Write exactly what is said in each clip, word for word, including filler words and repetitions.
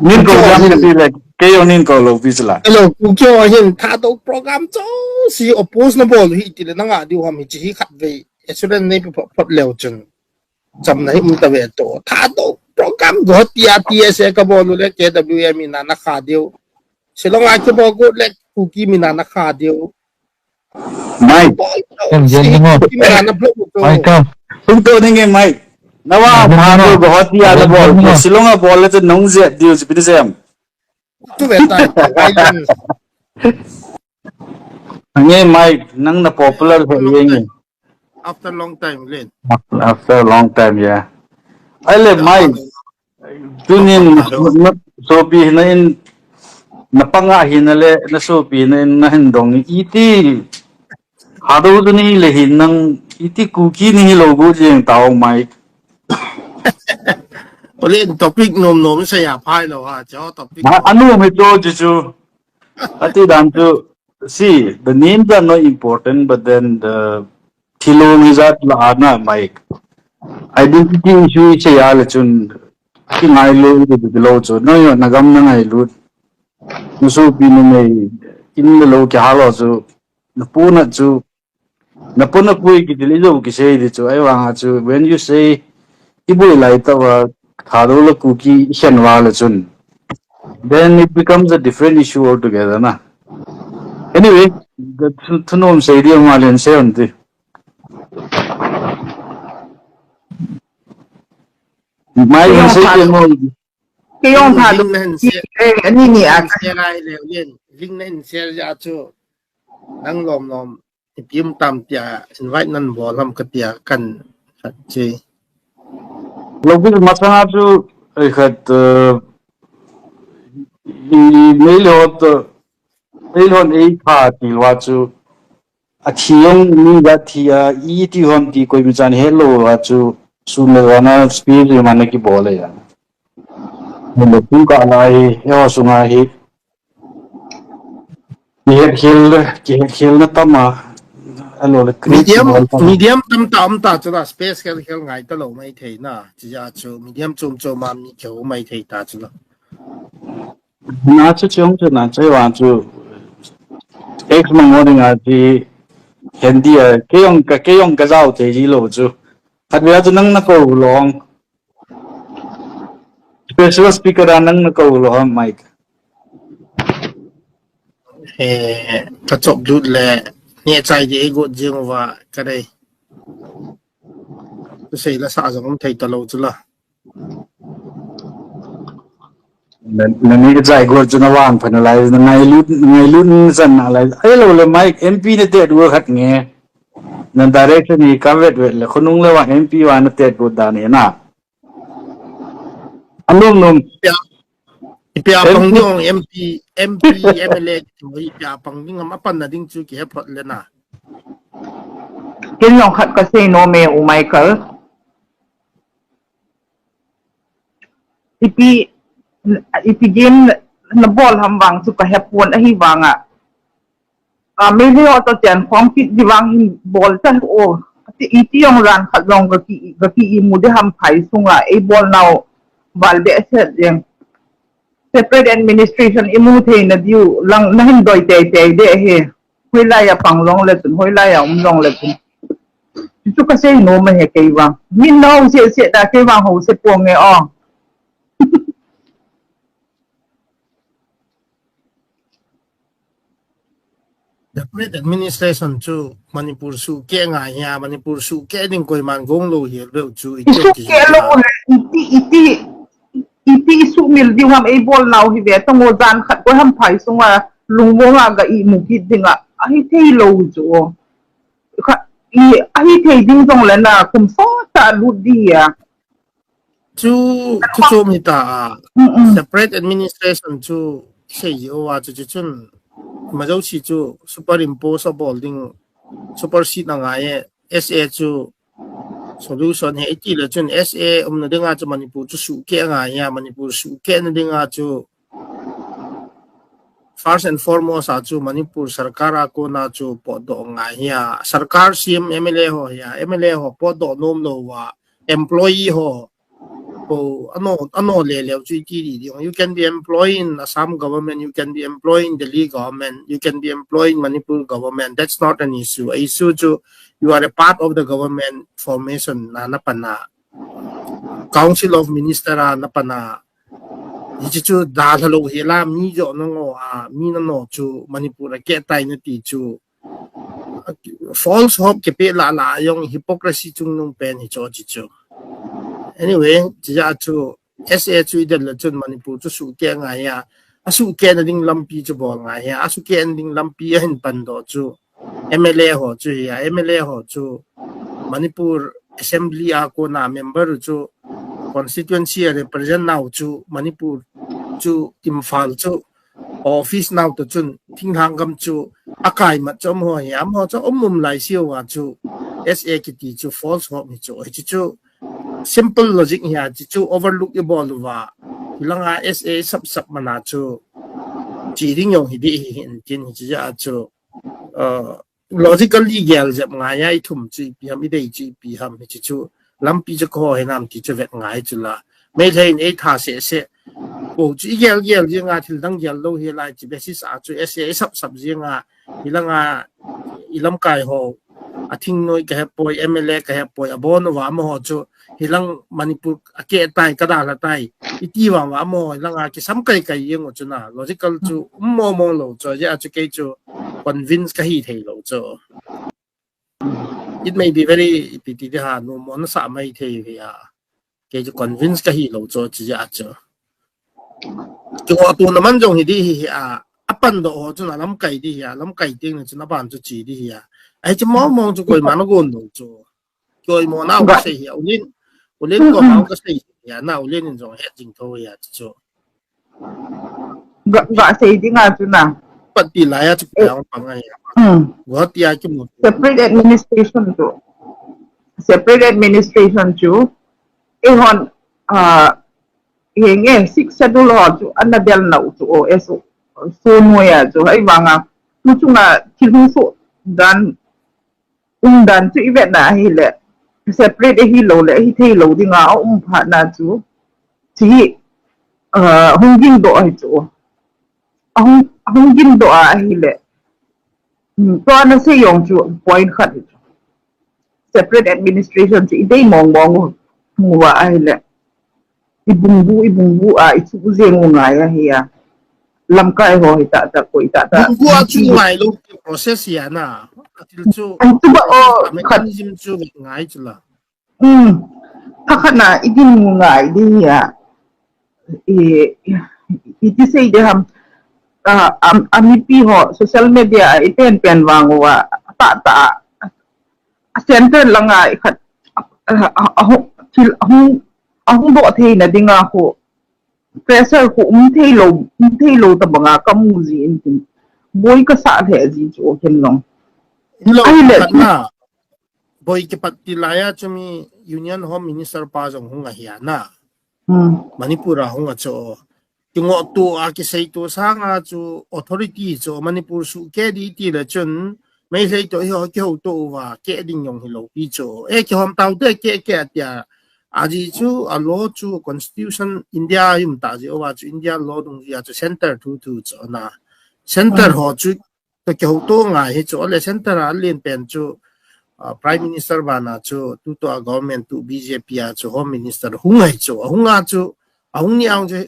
Nin ko Kuki jam hin. Ka ti le, kei jong nin ko lou pi chu la. Hello, Kuki ho hin Thadou program chu si oppose na bol hi ti le na nga diu ham hi chi hi khat vei. Assurance nei pi phot phot leu chun. Cham na hi um ta ve to. Thadou program go ti a T S A ka bol le K W A mi na na kha diu. Shillong a ki bol go le Kuki mi na na kha diu. Mai. Bol to. Em, si yen mo. Kuki mi na na block to. Mai ka. Hung to ning e mai. Na wa Yen ma mo. no go ti a na Yen bol. mo. Shillong a bol le chu nong je diu chu pi sem. Tu ve tai. Violence. Nge mai nang na popular he ye nge. After long time, Len. After a long time, yeah. Ai le mai. Tunin na sopi na in na panga hi na le na sopi na in na hin dong iti. Hado tu ni le hin nang iti Kuki ni hi lo gu jeng tao mai. Olen topic nom nom sa ya phai lo ha, cho topic. Anu mi to ju ju. Ati dan tu, see, the names are not important, but then the thilong is that la ana mai. Identity issue se ya le chun ki ngai lo de de lo chu. No yo na gam na ngai lu. Na sopi na nei in le lo ki ha lo chu. Na pu na chu. Na pu na pui ki dil i zo ki sei di chu. Ai vang a chu. When you say i boi lai ta wa Thadou le Kuki i khen wa le chun. Then it becomes a different issue altogether na. Anyway, the thu- thunom sei di ma len se on ti. Mai Kei in jong sei Thadou- di mo. Kei jong Thadou Link na hin share, eh, ani ni a share ai le, Len. Link na hin share ya chu. Nang lom lom. Ipi um tam tia invite nan bol ham ka tia kan khat chi. Lo bi ma sa chu ai khat, eh, i mei le hot, eh, mei le hot ei kha ti lou chu. A thi jong mi ga thi a, i ti hon ti koi mi chan he lo a chu. Sun le wana speed ri mana ki bol ya. Mun le tu ka lai, e ho sunga hi. Ki het khel, ki het khel na tam a. A lo le create Medium, bol tam. Medium tam ta um ta chu la space khel khel ngai ta lo mai thei na. Chi ya chu medium chum chum ma mi keu mai thei ta chu la. Na chu chung chu na chu wa chu. Ex ma ngo ding a chi. Hindi a, kei jong ka, kei jong ka zau te ji lo chu. Khat ve a chu nang na ko long. Special speaker a nang na ko lo ha mic. Eh, ka chop lut le, ne chai di e got jing wa ka dei. Tu sei la sa jong um thei ta lo chu la. Na, na ni ka chai got chu na wang pha na lai, na ngai lut, ngai lut na chan na lai. Ai lo le mic M P na te du khat nge. Na direction ni ka vet vet le, khonung le wang M P wa na te got da ni na. Anum num. Ipi a pang ding M P, M P, M L A, ipi a pang ding am apan na ding chu ki he phot le na. Ken jong khat ka sei nom e u Michael. Ipi, ipi game na bol ham vang chu ka he pon ahi vang a. A, Meitei ho toh chan khong kit di vang hin bol ta o. Ati iti jong ran khat jong ka ki, ka ki imu di ham phai sunga ei bol nau val behseh jeng. Separate administration imu thei na diu lang na hin doi tei tei de he. Hoilai a pang jong le chun, hoilai a um jong le chun. Chu ka sei nom e kei vang. Min nau se se ta kei vang ho se pon nge o. Separate administration chu Manipur suhkeh ngai hia, Manipur suhkeh ding koiman gong lou hi lou chu i Isuhkeh lou le, iti, iti, iti isuhmil diu ham ei bol nau hi ve, tong o jan khat koi ham phai sunga, lungmong a ga imu kit ding a, ahi thei lou chu. Kha, i, ahi thei ding jong le na, kum sot a lut di a. Chu, chu chu mi ta a. Mm, mm. Separate administration chu sei ji o a chu chu chun. Ma jo si chu superimpose a bol ding, supersede a ngai e. S A chu solution he iti le chun S A umna dinga chu Manipur chu suhkeh ngai hia, Manipur suhkeh na dinga chu first and foremost a chu Manipur sarkar a kona chu potdoh ngai hia, sarkar C M M L A ho hia, M L A ho potdoh nom lou a, employee ho po, ano, ano le leo chu iti di ding. You can be employed in Assam government, you can be employed in Delhi government, you can be employed in Manipur government. That's not an issue. A issue chu you are a part of the government formation na, na pana. Council of Minister a na pana. Hichu chu dalha lo hela mi jo no ngo a, mi na no chu Manipur a ke tai na ti chu. False hope ke pe la la yong hypocrisy chung nung pen hi cho chi chu. Anyway, chi ja chu S A chu i del le chun Manipur chu su ke ngai ya. A su ke na ding lampi chu bol ngai ya. A su ke na ding lampi a hin pan do chu. M L A ho chu hi a, M L A ho chu Manipur Assembly a kona member chu constituency a represent nau chu Manipur chu Imphal chu office nau to chun thinglhang gam chu a kai mat chu um ho hi a, um ho chu um um lai siu a chu S A kiti chu false hope hi chu, hi chu simple logic hi a, chi chu overlook i bol uva. Hilanga S A sap sap mana chu chi ding yong hi di hi hin tin hi chi ja chu, uh, logically gel jep ngai a i thum chu ipi ham, i dei chu ipi ham hi chi chu lampi chu ko he nam ti chu vet ngai chu la. Mei lhei in ei tha se se. Po chu i gel gel jing a thil dang gel lo hi lai chi basis a chu S A sap sap jing a hilanga i lamkai ho a thing noi ka he poi, M L A ka he poi, a bon uva mo ho chu hilang Manipur a ke tai ka da la tai. I ti vang va mo hilang a ki sam kai kai yeng u chu na logical chu um mo mo lo chu ja chu kei chu convince ka hi thei lo chu. It may be very ipi ti di ha no mo na sa mai thei hi a. Kei chu convince ka hi lo chu chi ja chu. Chu tu na man jong hi di hi hi a. A pan do ho chu na lamkai di hi a. Lamkai ting na chu na ban chu chi di hi a. Ai chu mo mo chu koi ma na gon lo chu. Koi mo na ka sei hi a. Ulin, ulin ko ma ka sei hi a. Na ulin in jong he jing tho hi a chu. Ga, ga sei ding a chu na. Pati la ya chu ka yang pang a ya. Hmm. Guwahati a ki mu. Separate administration chu. Separate administration chu. E hon, ah, henge, six schedule ho chu, ana del nau chu, o, e so, so no ya chu. Hai vanga, tu chunga, thil hung so dan, um dan chu i vet na hi le. Separate hi lo le, hi thei lo ding a, um pha na chu. Chi, ah, hung ging do hi chu. Ahung, ahung gin do a ahile. Hmm, to ana sei jong chu point khat hi chu. Separate administration chu i dei mong mong u. Mu a ahile. I bung bu, i bung bu a, i chu jeng u ngai ahi a. Lamkai ho hi ta ta ko i ta ta. Bung bu a chu ngai lo process ya na. Atil chu. An chu ba o khat. Mechanism chu ngai chu la. Um, thakhat na i gin ngai di hi a. I, i, i ti sei di ham. A, a, a mipi ho, social media, i pen pen vang uva, ta, ta, a center langa i khat, a, a, a, a, thil, a hung, a hung do thei na dinga ho. Pressure khu um thei lo, um thei lo ta banga ka mu ji in tin. Boi ka sa lheh ji chu ken long. Lo, ai le khat na. Boi kipat ti laiya chu mi Union Home Minister pa jong hung ahi a na. Hmm. Manipur a hung a chu. Kingoh tu a kisei tu sanga chu authority chu Manipur su ke di ti le chun Meitei to hi ho kiho to uva ke ding jong hi lo pi chu. E kihom tau te ke ke tia. Aji chu a law chu constitution India yum ta ji uva chu India law dung ji a chu center thu thu chu na. Center ho chu to kiho to ngai hi chu le center a len pen chu, ah, Prime Minister bana chu tu to a government tu B J P a chu Home Minister hung hai chu hung a chu a hung ni ang chu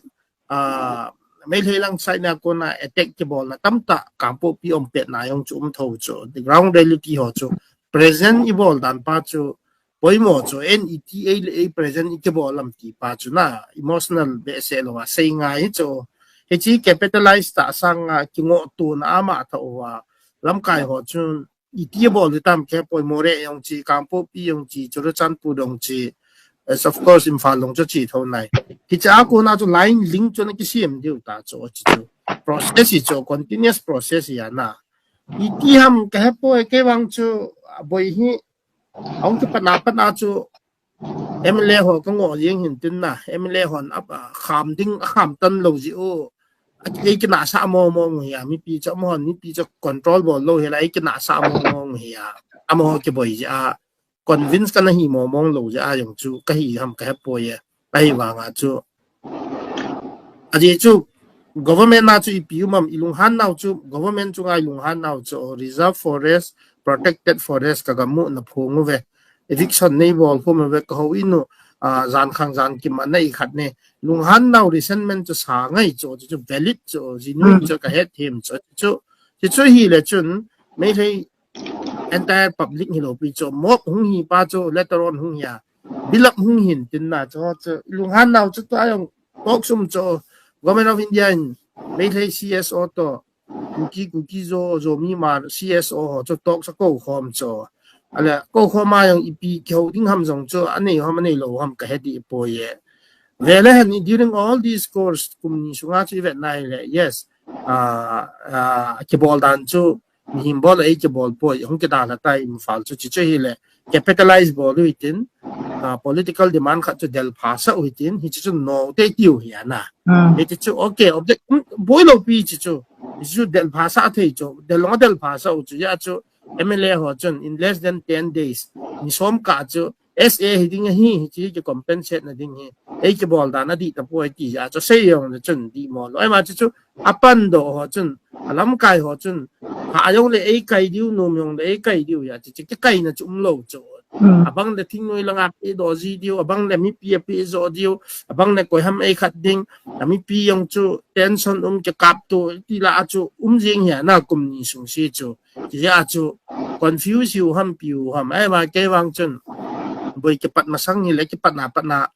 a, Meitei lang China kona attack kibolna tamtah Kangpokpi um pet na jong chu um tho chu. The ground reality ho chu present i bol dan pa chu poimo chu N E T A le a present i kibol lam ti pa chu na emotional behseh lou a sei ngai chu. Hichi capitalize ta sanga kingoh tu na ama tho a lamkai ho chu iti bol tam ke poimo re jong chi, Kangpokpi jong chi, Churachandpur jong chi, as of course, Imphal jong chu chi tho nai. Hicha kona chu line link chu na kisem diu ta chu, chi chu. Process hi chu, continuous process hi a na. Iti ham ka he poi ke vang chu, a boi hi, hung chu pana pana chu, M L A ho ka ngo jing hin tin na, M L A hon ap, a, kham ding, a kham tan lo ji u. A, ei kina sa mo mo ngu hi a, mipi chu, mo hon, mipi chu control bol lo hi la, ei kina sa mo mo ngu hi a. Amo ho kiboi ji a, convince kana hi mo mo lo ji a, jong chu, ka hi ham ka he poi e. Ahivanga chu, ajeh chu government na chu ipi um am, ilunghan nau chu, government chunga ilunghan nau chu, reserve forest, protected forest ka gam u na phong uve, eviction nei bol khom uve, ka houin u, ah, jan khang jan kim a nei khat ne, lunghan nau resentment chu sa ngai chu, chu, chu valid chu, jinu chu ka het them chu, chu, chu, chu hile chun, Meitei entire public hi lo pi chu, mob hung hi pa chu, later on hung hi a, build up hung hin tin na chu, chu, lunghan nau chu, tu a jong talk sum chu, Government of India in, Meitei C S O to, Kuki, Kuki Zo, Zomi Hmar, C S O ho chu talk sa ko khom chu. Ale, ko khom a jong ipi kihou ding ham jong chu, anei ham, anei lo ham ka he di po ye. Vele hen, during all these course, kum ni sunga chu i vet nai le, yes, ah, ah, kibol dan chu, mihem bol ei kibol poi, hung kidalha tai Imphal chu, chi chu hile, capitalize bol u hitin, ah, political demand khat chu del pha sa u hitin, hi chu chu no te tiu hi ana. Hmm. Hi chu, okay, object, um, boi lo pi chi chu, hi chu del pha sa thei chu, del long del pha sa u chu, ya chu, M L A ho chun, in less than ten days, ni som ka chu, S A hi ding ahi, hi chi ki compensate na ding hi. Ei kibol dan a di ta poi ti a chu sei jong le chun di mo lo. Ai ma chu chu apan do ho chun, alamkai ho chun, ha jong le ei kai diu, nom jong le ei kai diu ya chu, chu ki kai na chu um lo chu. Hmm. Abang le thingnoi langa pe do ji diu, abang le mipi a pe jo diu, abang le koi ham ei khat ding, a mipi jong chu tension um ki kap tu ti la a chu um jing hi ana kum ni sung si chu. Ti a chu confuse hiu ham piu ham. Ai ma kei vang chun. Boi kipat masang hi le kipat na pat na.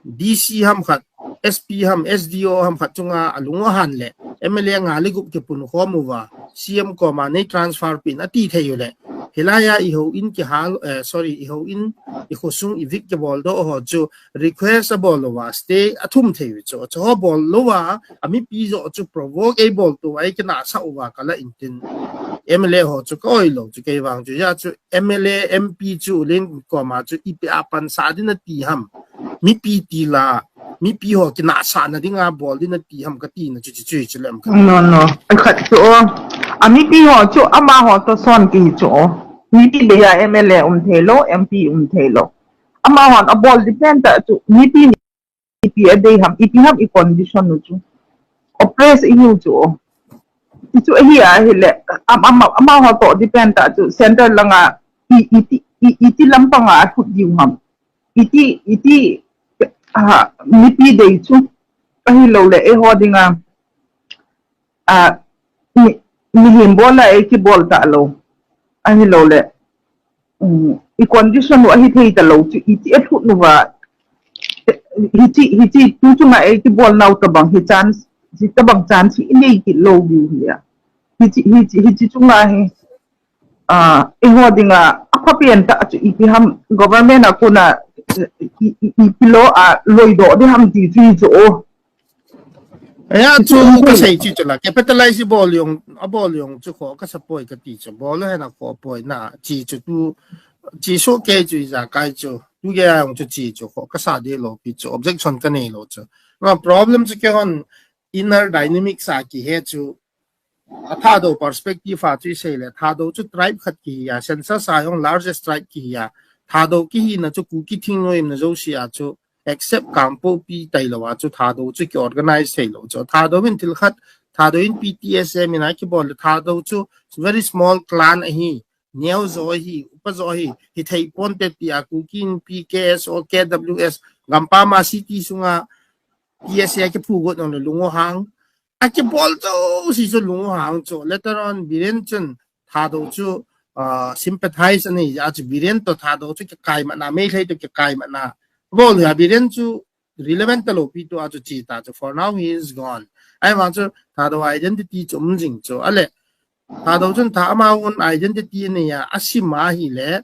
D C ham khat, S P ham, S D O ham khat chunga alung ahan le. M L A nga le gup kipun khom uva. C M koma nei transfer pin ati thei u le. Hilai a i houin kihal, eh, sorry, i houin i khosung i vik kibol do ho chu request a bol lova, stay a thum thei u chu. Chu ho bol lova, a mipi jo chu provoke ei bol tu, ei kina sa uva ka la intin. M L A ho chu ka oi lo chu kei vang chu ya chu M L A, M P chu len koma chu ipi a pan sa din a ti ham. Mipi ti la, mipi ho kina sa na ding a bol din a ti ham ka ti na chu chu chu chu lem ka. No, no. Ai khat chu o. A mipi ho chu ama ho to son ki chu o. Mipi be ya M L A um thei lo, M P um thei lo. Ama hon a bol depend ta chu mipi ni ipi a dei ham, ipi ham i condition u chu. Oppress i hiu chu o. Ti chu ahi a hi le, am, am, ama ho to depend ta chu center langa i, i ti, i, i ti lampanga a thut diu ham. I ti, i ti, ha, mipi dei chu. Ahi lo le, ei ho dinga. A, mi, mihem bol a ei kibol ta lo. Ahi lo le. Um, i condition u ahi thei ta lo chu, i ti a thut nu va, hi chi, hi chi, tu chunga ei ti bol nau tabang hi chance, hi tabang chance hi i nei kit lo diu hi a. Hi chi, hi chi, hi chi chunga hi, ah, i ho dinga, a pha pen ta chu i ti ham government a kona, i, i, i, i ti lo a loi do di ham ti chu i chu o. Aya chu ka sei chi chu la, capitalize bol jong, a bol jong chu kho ka sa poi ka ti chu, bol hen a kho poi na, chi chu tu, chi so ke chu i ja kai chu, tu ke jong chu chi chu kho ka sa de lo pi chu, objection ka nei lo chu. Ma problem chu ke hon inner dynamics a ki he chu, a Thadou perspective a chu i sei le, Thadou chu tribe khat ki hi a, census a jong largest tribe ki hi a, Thadou ki hi na chu Kuki thingnoi na jo si a chu, except Kangpokpi tai lo a chu Thadou chu ki organize thei lo chu. Thadou in thil khat, Thadou in P T S M in a kibol le Thadou chu very small clan ahi, neo jo ahi, upa jo ahi, hi thei pon te ti a Kuki Inpi, K S O, K W S, Gampam a city sunga P S A ki phu got nong le Lungho hang. A kibol chu si chu Lungho hang chu. Later on, Biren chun Thadou chu, ah, sympathize ani a chu Biren to Thadou chu kikai ma na, Meitei to kikai ma na. Bol ya Biren chu relevant ta lo pi tu a chu chi ta chu. For now, he is gone. Ai ma chu Thadou identity chu um jing chu. Ale, Thadou chun tha ama own identity ani a, a sim a hi le,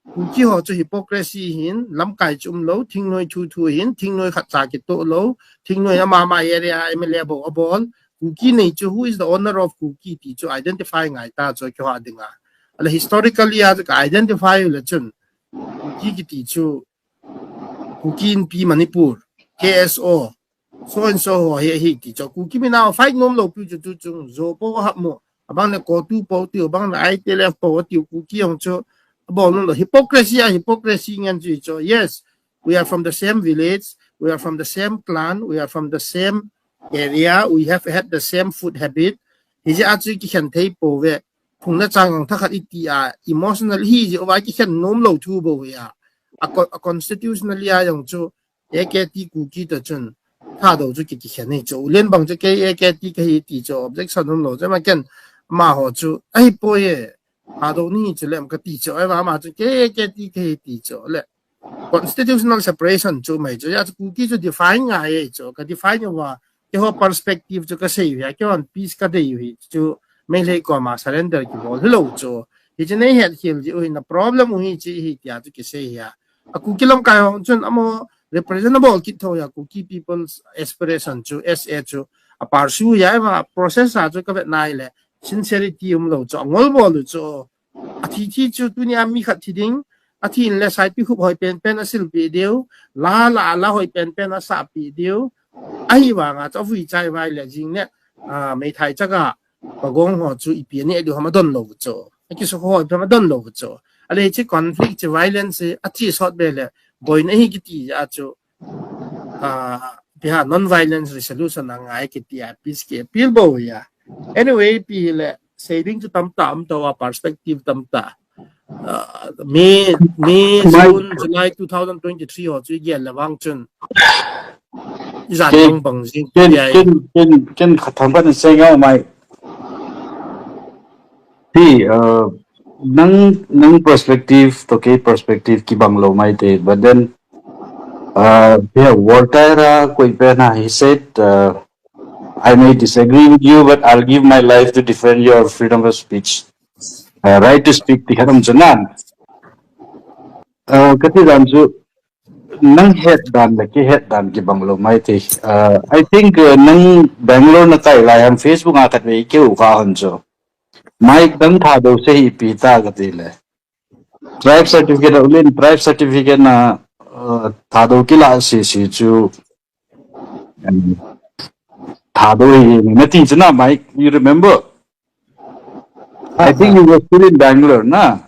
Kuki ho chu hypocrisy hin, lamkai chu um lo, thingnoi thu thu hin, thingnoi khat cha ki to lo, thingnoi ama ma area M L A bo a bol, Kuki nei chu, who is the owner of Kuki ti chu identify ngai ta chu ki ho a dinga. Ale historically a chu ka identify le chun, Kuki ki ti chu, Kuki Inpi Manipur, K S O, so and so ho hi, hi ti chu. Kuki mi nau fight nom lo pi chu tu chung, zo po hap mo. Abang le ko tu po ti, abang le I T L F po ti, Kuki jong chu. Abang lo hypocrisy a, hypocrisy ngen chu chu. Yes. we are from the same village, we are from the same clan, we are from the same area, we have had the same food habit. Hijeh a chu kikhen thei pouve. Phung le chang thakhat iti a, emotional hi jeh uva kikhen nom lou thu bou hi a. A co-, a constitutionally a jong chu, A K T Kuki toh chun, Thadou chu ki, kikhen hi chu. Ulen bang chu kei A K T kahi ti chu, objection um lou chu, ma ken, amaho chu, ahipoi e, Thadou nahi chu lem kati chu, ahivang ama chu, kei A K T kahi ti chu, le, constitutional separation chu mai chu, hijeh chu Kuki chu define ngai e chu, ka define uva, keiho perspective chu kasei u hi, keihon peace kadei u hi chu, Meitei koma surrender kibol hilou chu. Hichu nei hetkhel jeh u hi na problem u hi chu hi tia chu kisei hi a. A Kuki lamkai ho chun amaho represent abol kit tho hi a, Kuki people's aspiration chu, S A chu, a pursue hi a, ahivang process a chu kavet nai le, sincerity um lou chu, angol bol u chu. Athi thi chu tunia mi khat thi ding, athi in le saipikhup hoi penpen asilpeh diu, la la la hoi penpen asahpeh diu. Ahivanga chu avui chai vai le jing ne, ah, meithai chaka, pagong ho chu ipi aneh diu ham adon lou chu. Akisukha hoi pen adon lou chu. Ahile chu conflict chu violence hi athi sot be le, boina hi kiti a chu, ah, ipi ham non-violence resolution angai kiti a, peace ki appeal bou hi a. Anyway, ipi hile, sei ding chu tamtah um tauva, perspective tamtah. Ah, May, May, June, July two thousand twenty-three ho chu igel le vang chun, ijat bang bang jing ken, ken, ken, ken khat themkhat in sei ngai mai. Hi, uh, nang, nang perspective toh kei perspective kibang lou mai thei, but then, uh, yeah, Voltaire a koi pen a, he said, uh, "I may disagree with you, but I'll give my life to defend your freedom of speech." Uh, right to speak ti khat um chu nan. Uh, kati dan chu, nang het dan le kei het dan kibang lou mai thei. Uh, I think, uh, nang Bangalore nakai lai ham Facebook a khat vei keu ka hon chu. Mike dang Thadou sei hi ipi ta kati le. Tribe certificate, Ulen tribe certificate na, uh, Thadou kila sese chu. Um, Thadou hi nati chu na, Mike, you remember? I think you were still in Bangalore, na?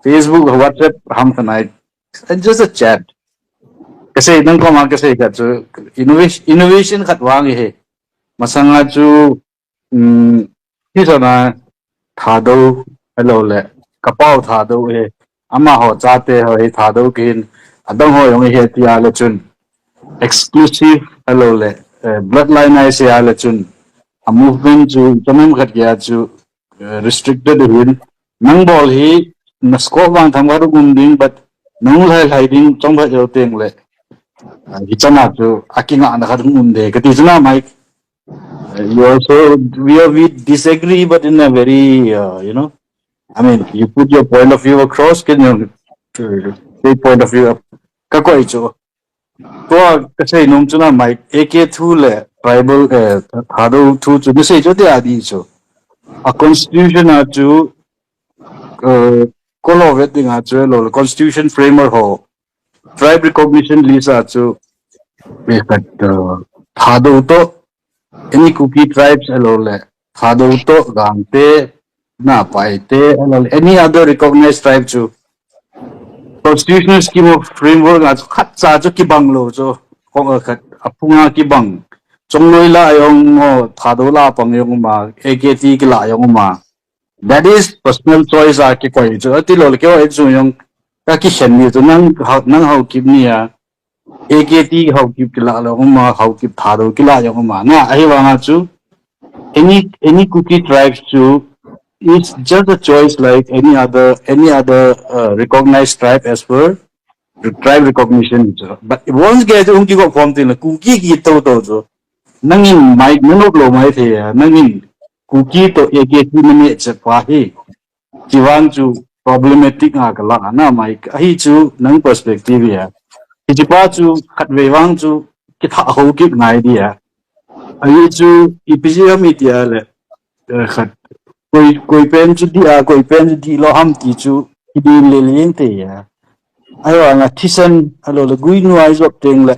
Facebook, WhatsApp, ham khanai. And just a chat. Kasei, nang koma kasei khat chu innovation, innovation khat vang hi. Masanga chu, um, hi sana Thadou, hello le, kapau Thadou hi. Amaho chate ho hi Thadou kihin, adang ho jong hi tia le chun. Exclusive, hello le, eh, bloodline a isei le chun. A movement chu, chomkhat kia chu, eh, restricted hin. Nang bol hi, na scope vang themkhat um ding, but nang lhailhai ding, chomkhat jou teng le. Ah, hichan a chu, akingahna khat um de, kati chu na, Mike. Uh, you also, we are, we disagree, but in a very, uh, you know, I mean, you put your point of view across, can you, uh, say point of view up? Ka koi chu. Tua kasei nom chu na, Mike, A K two le tribal, eh, Thadou two chu, nasei chu tia di chu. A constitution a chu, eh, kolo vet ding a chu, lo, constitution framer ho, tribe recognition list a chu, eh, khat, eh, Thadou toh, any Kuki tribes hello le, Thadou toh, Gangte, Napaite, hello le, any other recognized tribe chu, constitutional scheme of framework a chu, khat cha chu kibang lou chu, kong a khat, aphung a kibang. Chongloi la jong, o, Thadou la pang jong ma, A K T kila jong ma. That is personal choice a kikoi chu. Ati lou le keiho chu jong ka kikhen ni chu nang hao, nang Haokip ni a. A K T Haokip kila jong um a, Haokip Thadou kila jong um a. Na, ahivang a chu any, any Kuki tribes chu is just a choice like any other, any other, uh, recognized tribe as per the tribe recognition chu. But once ke chu hung kigop khom tin le Kuki kiti tou tou chu. Nangin Mike nanop lou mai thei a, nangin Kuki toh A K T naneh chet pa hi. Chuvang chu problematic a kala na Mike. Ahi chu nang perspective a. Hiche pa chu khatvei vang chu kitha hou kit ngai dia. Ahi chu ipi jeh ham iti a le, eh, khat. Koi, koi pen chu di a, koi pen chu di lou ham ti chu kidin le leng te a. Ahivang a thisan, ahilou le guinu a ijop teng le.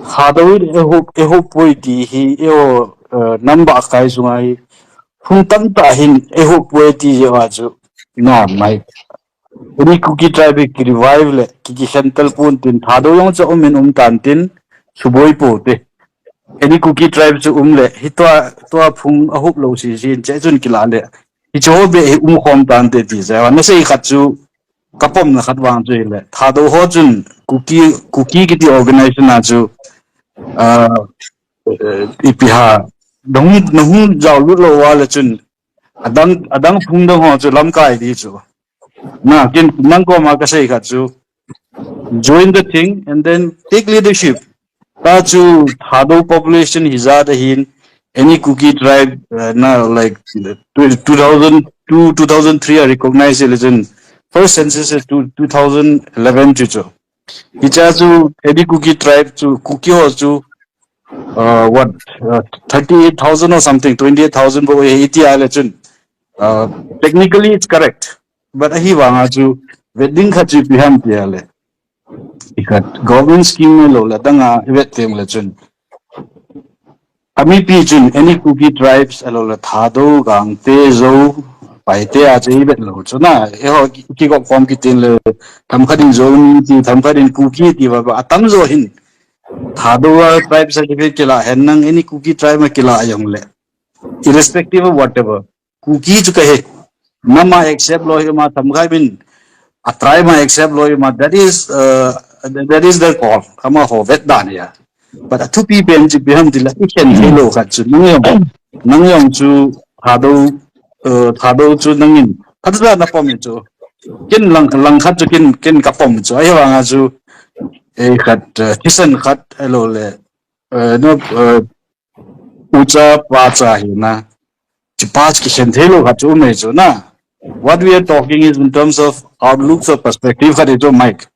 Thadou in eiho, eiho poi ti hi, eiho, eh, nam bahkai sunga hi. Hung tamtah hin eiho poi ti jeh a chu. Na, Mike. Any Kuki tribe ki revive le, ki, ki khen tel pon tin, Thadou jong chu um in um tan tin, suboi po te. Any Kuki tribe chu um le, hi tua, tua phung a hup lou si si in, che chun kila le. Hi chu ho be hi um khom tan te ti, che, na sei khat chu, ka pom na khat vang chu hi le. Thadou ho chun, Kuki, Kuki kiti organization a chu, ah, eh, ipi ha, nahung, nahung jao lut lou va le chun, adang, adang phung dang ho chu lamkai di chu. Na, kin, nang koma ka sei khat chu, join the thing and then take leadership. Ta chu Thadou population hi jat ahin, any Kuki tribe, uh, na, like, two, two thousand two, two thousand three a recognize religion. First census is two, two thousand eleven chu chu. Hicha chu any Kuki tribe chu, Kuki ho chu, uh, what, uh, thirty-eight thousand or something, twenty-eight thousand bo eighty a le chun. Uh, technically it's correct. But ahi vanga chu, vet ding khat chu ipi ham ti a le. I khat, government scheme lou le, dang a, i vet teng le chun. A mipi chun, any Kuki tribes, a lou le Thadou, Gangte, Zou, Paite a chu i vet lou chu na, eiho ki, kigop khom kiti le, tham khat in Zomi ti, tham khat in Kuki ti va, va, atam jo hin. Thadou a tribe certificate kila hen nang, any Kuki tribe ma kila jong le. Irrespective of whatever. Kuki chu kahi. Nama accept lou hi ma tham khat in. A tribe ma accept lou hi ma. That is, uh, that is their call. Amaho vet dan ahi a. But a thupi pen chu ipi ham ti le i khen thei lou khat chu. Nang jong, nang jong chu Thadou, uh, Thadou chu nangin. Khat chu na pom chu. Kin lang, lang khat chu kin, kin ka pom chu. Ahi vanga chu. Eh, khat, uh, thisan khat, a lou le. Uh, no, uh, ucha, pacha hi na. Chi pa chu kikhen thei lou khat chu um e chu na. What we are talking is in terms of outlooks or perspective khat hi chu Mike.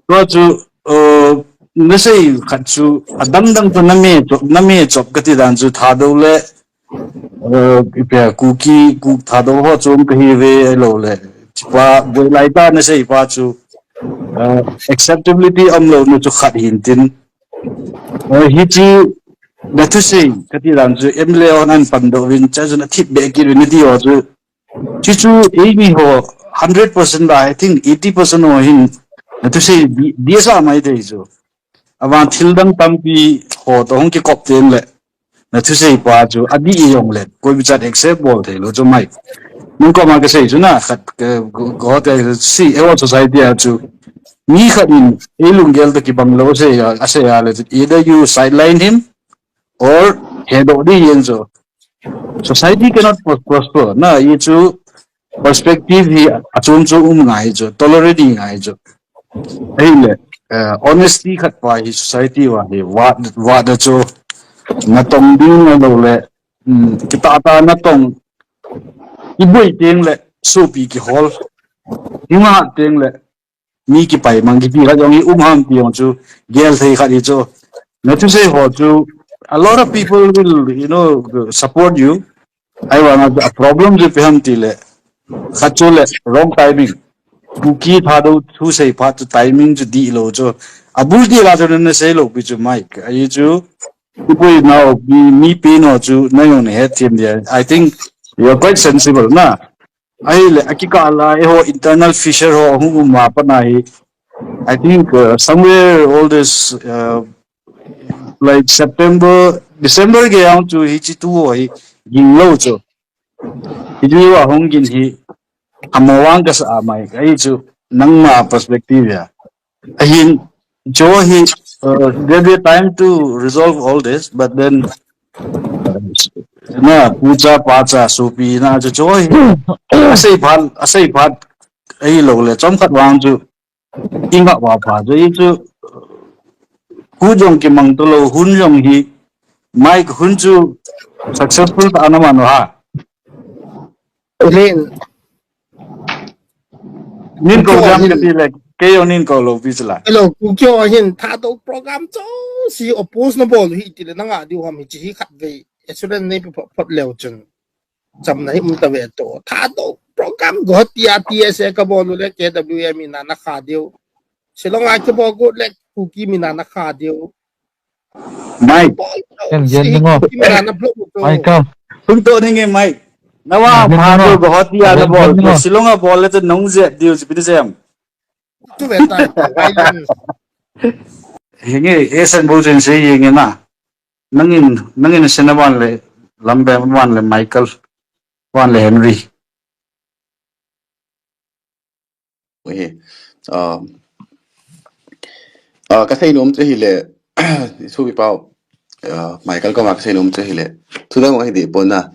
Tua chu, uh, na sei khat chu adang dang chu na me chop, na me chop kati dan chu Thadou le, uh, ipi a Kuki, Kuk Thadou ho chu um kahi ve a lou le. Chi pa, boi lai ta na sei pa chu, uh, acceptability um lou na chu khat hin tin. Uh, hichi, na thusei, kati dan chu M L A hon apan doh uvin, cha chu na thip be kit uvin na ti ho chu. Chuchu, eimi ho, hundred percent la, I think eighty percent ho hin, na thusei, di, di sa mai te chu. Avan thil dang tampi ho toh hung kikop teng le, na thusei pa chu, adih jong le, koi bichat accept bol thei lou chu Mike. Nang koma ka sei chu na, khat, ka, go, go, te, si, eiho society a chu. Mi khat in, ei lunggel toh kibang lou sei a, a sei a le chu. Either you sideline him, or hedoh di yen chu. Society cannot pros-, prosper. Na, hichu perspective hi achom chom um ngai chu, tolerate ngai chu. Ahile, eh, honesty khat pa hi society va hi, va, va da chu, natong ding a lou le, mm, kitah tah natong, iboi teng le, sopi kihol, hinga teng le, mi kipai mang kiti khat jong hi um ham ti jong chu gel thei khat hi chu. Na thusei ho chu, a lot of people will, you know, support you. Ahivanga a problem chu ipi ham ti le. Khat chu le wrong timing. Kuki Thadou thusei phat chu timing chu dih lou chu. Abul ti la chu na sei lou pi chu Mike. Ahi chu. Ipui nao mi, mi pi no chu na jong na hethem dia. I think you are quite sensible na. Ahile, akikah lai, eiho internal fissure ho, hung um ma pat na hi. I think, uh, somewhere all this, uh, like September, December gei a chu hichi tu ho hi, ging lou chu. Hichi ho hung gin hi, amo vang kasa mai, ahi chu, nangma perspective a. Ahin, chu hi, uh, there be time to resolve all this, but then, uh, na, pucha, pacha, sopi, na, chu, chu hi, asei phat, asei phat, ahi lou le, chomkhat vang chu, inga va pha, chu, hi chu, hu jong kimang to lou, hun jong hi, Mike hun chu, successful ta na man ha. Len. Nin program ka ti le, kei jong nin ko lou pi chu la. Hello, Kukyo hin Thadou program chu si oppose na bol hi ti le na nga diu ham hi chi hi khat vei. Assurance nei pi phot, phot leu chun. Cham na hi um ta ve to. Thadou program go ti a T S A ka bol le K W A mi na na kha diu. Shillong a ki bol go le Kuki mi na na kha diu. Mike. Em, yen ding o. Mike, come. Hung to ding e, Mike. Nawang pha tu Guwahati a nabol, Shillong a bol le chu nahung jep diu chu ipi ti sem. Tu ve tai, why you? Hinge, Asian Bhojin sei hinge na. Nangin, nangin sena van le, Lambe van le, Michael van le, Henry. Ui, ah, ah, kasei nom chu hile, supi pau, ah, Michael koma kasei nom chu hile. Thudang ahi deh pon na.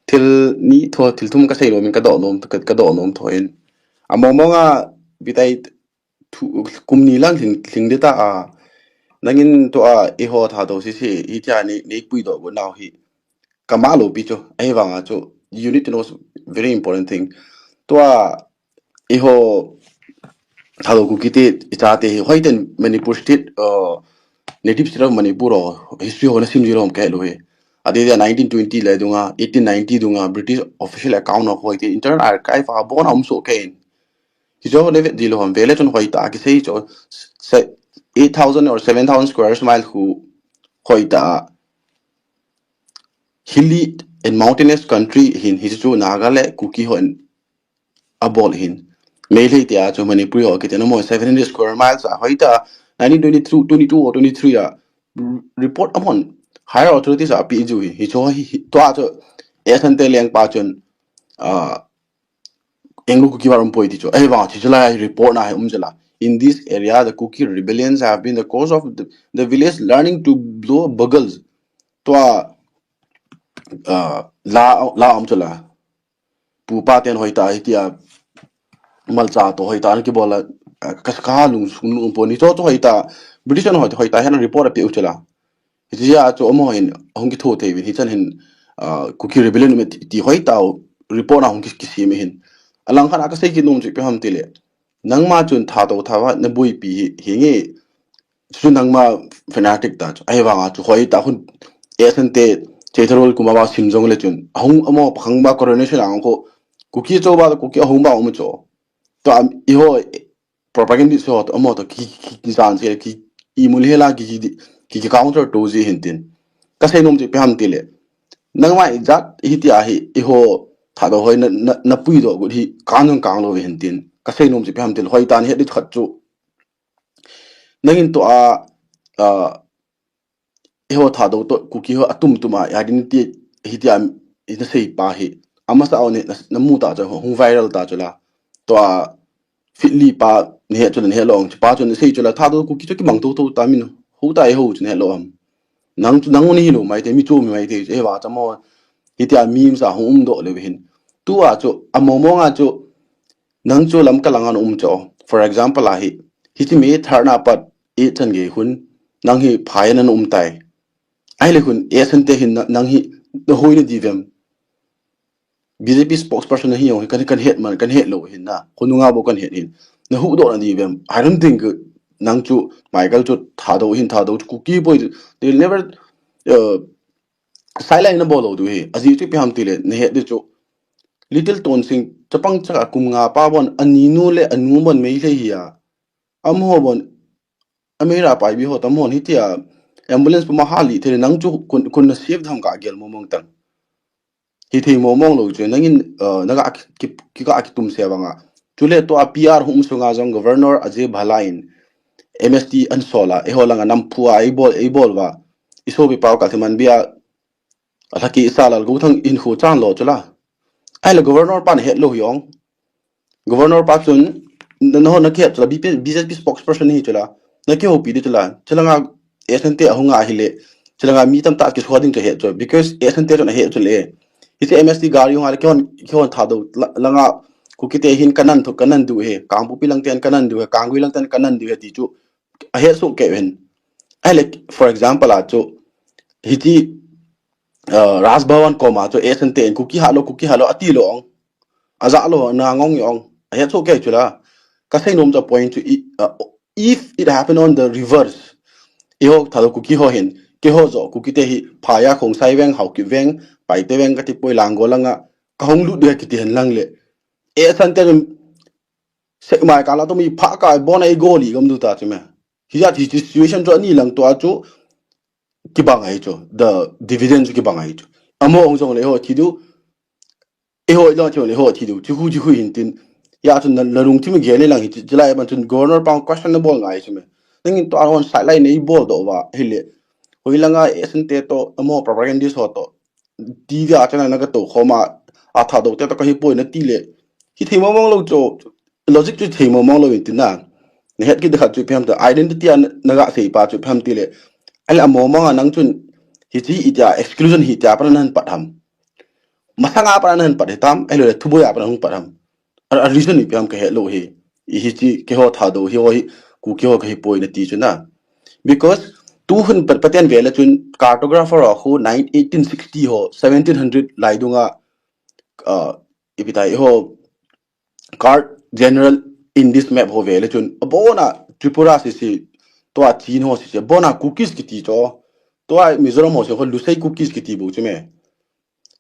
Thil ni tho, thil thum kasei nom in kadoh nom, ka, kadoh nom tho in. Among mong a bitai thu, kum ni lang lhing, lhing dita a. Nangin tua eiho Thadou sese, hitia nei, nei puidoh got nau hi. Kama loupi chu, ahivanga chu, you need to know very important thing. Tua, eiho, Thadou Kuki te, ichate hi, hoiten Manipur State, uh, native state of Manipur ho, history ho nasim ji lou ham kahe lou hi. Ati dia nineteen twenty le dunga, eighteen ninety dunga, British official account ho hoite, Internal Archive a bon a um soh kei in. Hiche ho le vet ji lou ham, vele chun hoita kisei chu, se, eight thousand or seven thousand square mile khu hoita hilly and mountainous country hin, hichu Naga le Kuki hon abol hin. Meitei te a chu Manipuri ho kiti na mo seven hundred square miles a hoita nineteen twenty-two, twenty-two or twenty-three a r-, report amon higher authorities a pi ju hi. Hichu hi, hi, tua chu Asante lengpa chun, ah, Anglo Kuki War um poi ti chu. Ahivang chu, chu lai report na hi um jela. In this area, the Kuki rebellions have been the cause of the, the village learning to blow bugles. Tua, ah, la, la um chu la. Pupa ten hoita hitia malcha to hoita ana kibol a, ah, ka, ka lung sung lung pon ni chu chu hoita British an hoita hoita hin report a pe u chu la. Hitia chu amaho hin hung kitho thei uvin hichan hin, ah, Kuki rebellion um e ti, ti hoita report a hung ki, kisem e hin. Alang khat a kasei kit nom chu ipi ham tile. Nangma chun Thadou Thadou na boipi hi, hinge chu nangma fanatic ta chu. Ahivanga chu hoita hun Asante Cheitharol kuma ba sim jong le chun. Ahung amaho pakhang ba coronation a hung ko. Kuki cho ba Kuki ahung ba um cho. To am, eiho propagandist ho to, amaho to ki, ki, ki jan se ki, imul hela ki, ki, ki, ki counter to ji hin tin. Kasei nom chu ipi ham tile. Nangma ijat hitia hi, eiho Thadou hoi na, na, na puidoh got hi, kang jong kang lou hin tin. Kasei nom chu ipi ham tile, hoita nahet ding khat chu. Nangin tua, ah, eiho Thadou to Kuki ho atum tum a identity hitia ina sei pa hi. Amasa a na, na mu ta chu hung viral ta chu la. Tua Fitli pa nahe chu nahe lou chu pa chu nasei chu la Thadou Kuki chu kimang tho tho ta min ho ta eiho chu nahe lou ham. Nang chu nang u nahi lou mai te mi chu mi mai te eiva cha mo. Hitia memes a hung um doh le hin. Tua chu among mong a chu nang chu Lamka langa na um chu. For example a hi. Hiche May third na pat eight chan gei hun. Nang hi phai na na um tai. Ahile hun Asante hin na, nang hi na hoi na di vem. B J P spokesperson na hi jong hi kan, kan het man, kan het lou hin na. Khonunga bou kan het hin. Na huhdoh na di vem. I don't think, uh, nang chu Michael chu Thadou hin Thadou chu Kuki poi. They will never, uh, sideline na bol lou diu hi. Ajeh chu ipi ham tile, na het di chu. Little Tonsing, chapang chaka kum nga pa bon, aninu le anu bon Meitei hi a. Amaho bon, Amira pai bi ho tam hon hitia. Ambulance puma hali thei nang chu kun, kun na save tham ka gel mo mong tang. Hithei mo mong lou chu, nangin, uh, naga ki, ki, ki ka kitum se vanga. Chule tua P R hum sunga jong Governor Ajay Bhalla in M S T an sola, eiho langa namphu a, eibol, eibol va. Isopi pau ka thiman bia, alhaki isa Lalgouthang in khu chan lo chu la. Ahile Governor pan het lou hi ong. Governor pa chun, na, na ho na kihet chu la, B P, B J P spokesperson hi chu la. Na kihoupi di chu la. Chu langa Asante ahunga ahile. Chu langa mi tamtah kisua ding chu het chu. Because Asante chun ahet chu le. Hiche M S T gari hunga le kihon, kihon Thadou la, langa Kuki te hin kanan thu, kanan diu he. Kangpokpi lang ten kanan diu he. Kanggui lang ten kanan diu he ti chu. Ahet soh kei uvin. Ahile, for example, a chu, hiche, uh, Raj Bhavan koma chu, Asante in Kuki halo, Kuki halo, ati lou ong. Aja lou, na ngong ong. Ahet soh kei chu la. Kasei nom chu point chu, i, uh, if it happen on the reverse, eiho Thadou Kuki ho hin, keiho jo, Kuki te hi, Phaya, Khongsai veng, Haokip veng, Paite veng, kati poi Langol langa, kahung lut dia kiti hen lang le. Asante in, Sekmai kala to mi pha ka bon a i goli gam du ta chu me. Hijat hi situation chu ani lang to a chu kibang ahi chu. The dividend chu kibang ahi chu. Amaho ong jong le ho thi diu. Eiho, ilo chu, eiho thi diu, chu khu, chu khu hin tin. Ya chun na, na lungthim gel le lang hi, chu, chu lai ban chun governor pang question na bol ngai chu me. Nangin tua hon side line nei bol doh uva, hile. Hoilanga, eh, sante to, amaho propagandist ho to. T V a channel na ka to khoma, a Thadou te to ka hi poi na ti le. Hithei mong mong lou chu, logic chu thei mong mong lou in tin na. Na het kit khat chu ipi ham ta, identity a na, na ga sei pa chu ipi ham ti le. Ahile among mong a nang chun, hichi itia exclusion hi tia pa na nan pat ham. Masanga pa na nan pat hitam, ahile thuboi a pa na hung pat ham. A, a reason ipi ham ka het lou hi. I hichi keiho Thadou hi ho hi, Kuki ho ka hi poi na ti chu na. Because tu hun pa, Pathen ve le chun cartographer ho khu nine, eighteen sixty ho, seventeen hundred lai dunga, uh, ipi tai ho card general in this map ho ve le chun. Abona Tripura si si, tua Chin ho si si, abona Kukis kiti cho. Tua Mizoram ho si ho Lusei Kukis kiti bu chu me.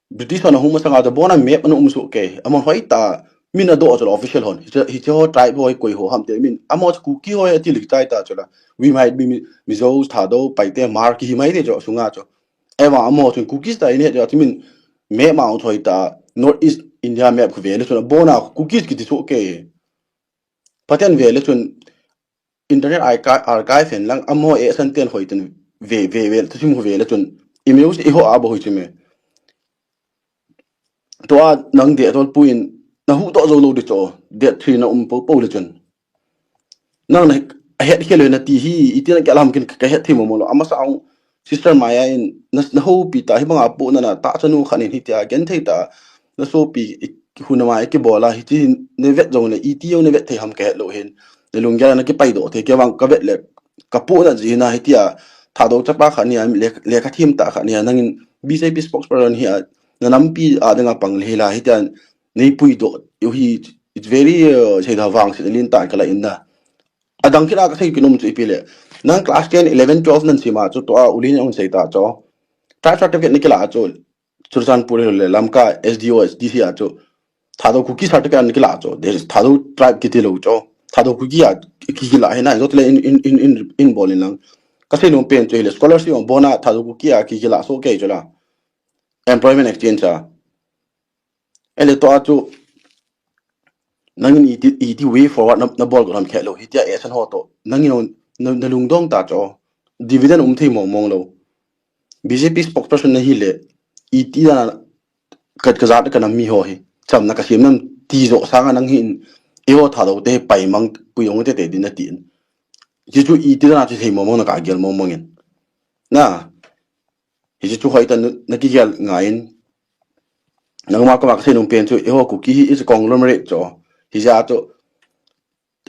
British hon ahung masanga to abona map ana um soh kei. Amahon hoitah min adoh chu la official hon. Hiche, hiche ho tribe ho hi koi ho ham ti min. Amaho chu Kuki ho hi ati lik chai ta chu la. We might be Mi-, Mizo, Thadou, Paite, Hmar kihi mai te chu sunga chu. Ahivang amaho chun Kukis ta in he chu min map ma hoitah North East India map khu ve le chun abona Kukis kiti soh kei. Pathen ve le chun Internet Archi-, Archive hen lang amaho eh sante hoi ten ve, ve, ve, thusim khu ve le chun email eiho a bol hoi chu me. Tua nang deh tol puin na hu to zo lou di cho, deh three na um po po le chun. Nang na het khel na ti hi, iti na kya lam kin ka het thei mong mong lou. Amasa ang Sister Maya in na, na hopi ta hi banga pu na na ta chanu khan in hitia gen thei ta. Na sopi i, hu na mai ki bola hichi ne vet jong le iti yo ne vet thei ham ka het lou hin. Ne lunggel na ki pai doh thei kei vang ka vet le ka pu na ji na hitia Thadou chapa khan nia le, le ka thim ta khan nia nangin B J P spokesperson hi a na nampi a dang a pang le la hitia nei pui doh u hi, it's very, uh, sei da vang sei lin ta ka la in na. Adang kila ka sei kinom chu ipi le. Nang class ten, eleven, twelve nan sima chu tua ulin ang sei ta chu. Tribe certificate ni kila chu. Churachandpur le Lamka S D O, S D C a chu. Thadou Kuki certificate ni kila chu. There is Thadou tribe kiti lou chu. Thadou Kuki a ki, kila hi na. Jot le in, in, in, in, in bol in lang. Ka sei nom pen chu hile scholarship ang bona Thadou Kuki a ki, kila soh kei chu la. Employment exchange a. Ele to a chu. Nangin iti, iti way forward na, na bol ko lam khe lou. Hitia action ho to. Nangin na, na lungdong ta cho. Dividend um thei mong mong lou. B J P spokesperson na hile. Iti na ka, ka jat ka nam mi ho hi. Cham na ka sim nam ti jo sanga nang hin. Eiho Thadou te pai mang pui ong te te din na tin. Hichu iti na chu thei mong mong na ka gel mong mong in. Na. Hichu chu hoitah na, na kigel ngai in. Nangma koma ka sei nom pen chu, eiho Kuki hi is a conglomerate chu. Hija chu,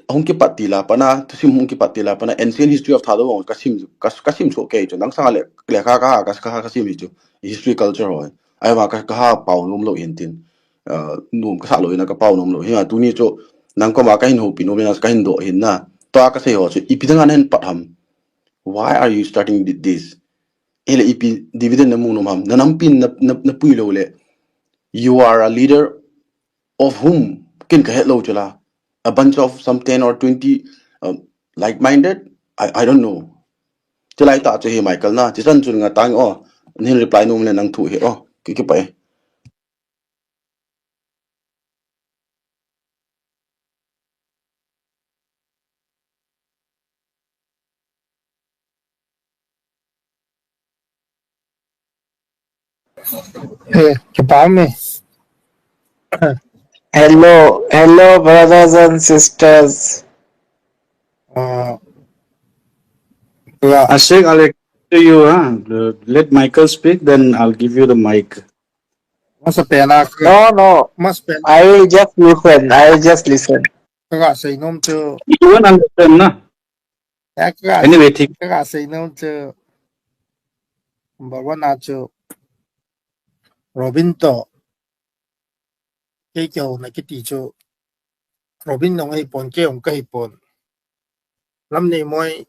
hung kipat ti la pana, thusim hung kipat ti la pana, ancient history of Thadou ka sim, ka, ka sim soh kei chu. Nang sanga le, le ka, ka, ka, ka, ka sim hi chu. History culture ho. Ahivang ka, ka ha pao nom lou hin tin. Uh, nom ka sa lou hin ka pao nom lou hin. Tuni chu, nang koma ka hin hopi nom hin, ka hin doh hin na. Tua ka sei ho chu, ipi dang a na hin pat ham. Why are you starting thi-, this? Ele ipi dividend na mu nom ham. Na nampi na, na, na pui lou le. You are a leader of whom? Kin ka het lou chu la. A bunch of some ten or twenty, um, like-minded? I, I don't know. Chu lai ta chu hi Michael na. Chi san chun nga tang o. Nin reply nom le nang thu hi o. Ki, ki pa e. Hey, kipa me. Hello, hello, brothers and sisters. Uh, yeah. Ashik, I'll to you, huh? Let Michael speak, then I'll give you the mic. Masa pena. No, no. Mas pena. I will just listen. I will just listen. Kaga sei nom chu. You won't understand, na? Ya, kaga, anyway, thik. Kaga sei nom chu. Number one a chu. Robin to. Kei kei na kiti chu. Robin nong hei pon, kei ong ka hei pon. Lamneimoi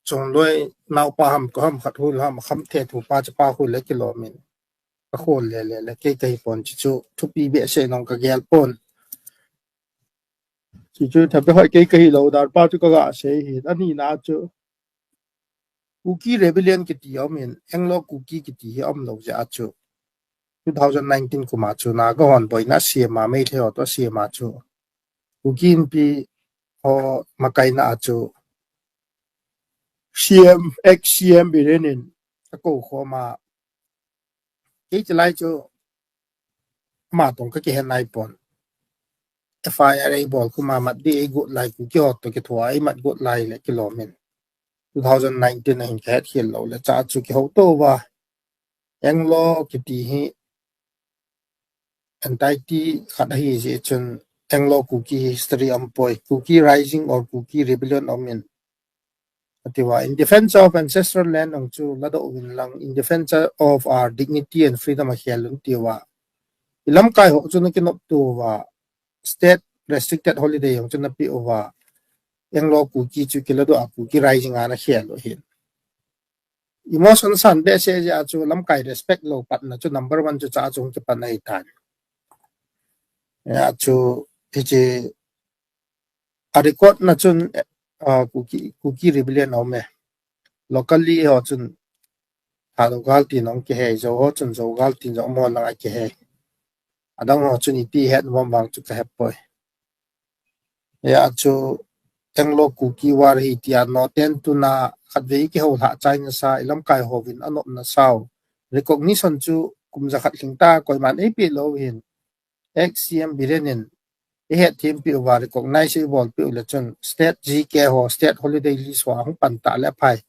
Chongloi naopa ham, ko ham, khat hul ham, kham the thu pa, chapa hul le kilom in. Ka hul le, le, le, kei ka hi pon, chi chu, thupi behseh nong ka gel pon. Chi chu, thapi hoi kei ka hi lou, dar pa chu ka ga sei hi, ani na chu. Kuki Rebellion kiti om in, Anglo Kuki kiti hi om lou jeh a chu. two thousand nineteen kum a chu Naga hon boina a sem a, Meitei ho toh a sem a chu Kuki Inpi ho makaina a chu C M, ex C M Biren in akou khom a, kei chulai chu ama toh kakihen naipon. F I R eibol kum a mat ding eigot lai, Kuki ho toh kithoa eimat got lai le kilom in, two thousand nineteen a hin kahet khel lou le chua chu kihouto uva, Anglo kiti hi entity khat ahi jeh chun Anglo Kuki history aumpoi, Kuki Rising or Kuki Rebellion aumin, ati uva, in defense of ancestral land jong chu ladoh uvin lang, in defense of our dignity and freedom akhel un ati uva, i lamkai ho chu nakinopto uva, state restricted holiday jong chu napeh uva, Anglo Kuki chu kiladoh a Kuki Rising a nakhel u ahin. Emotion san behseh jeh a chu lamkai respect lou patna chu number one chu chua chu hung kipan ahitan. Hia chu hiche a record na chun, ah, Kuki, Kuki Rebellion aume. Locally ho chun Thadou gal tin jong kihei, Zou ho chun Zou gal tin jong amaho langa kihei. Adang ho chun iti het nom vang chu kahepoi. Hia chu Anglo Kuki War hi tia noten tuna khatvei kihoulhah chaina sa, i lamkai hovin anopna sau recognition chu kum jakhat lhingta koiman eipeh lou hin, ex C M Biren in eihet thempeh uva, recognize eibolpeh u le chun state G K ho, state holiday list ho ahung pan tah le aphai.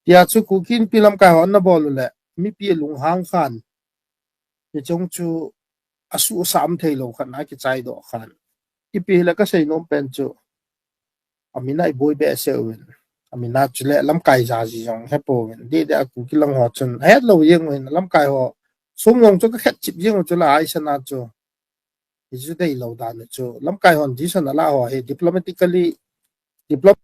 Tia chu Kuki Inpi lamkai ho anabol u le mipi alunghang khan, hiche jong chu asuhsah umthei lou khat na kichaidoh khan. Ipi hile kasei nom pen chu, amin a iboi behseh uvin, amin a chule lamkai jaji jong hepouvin, dede a Kuki lang ho chun ahet lou jeng uvin, lamkai ho sum jong chu kakhet chip jeng u chu la, aisana chu hichu deilou dan chu lamkai hon decision ala ho hi diplomatically, diplom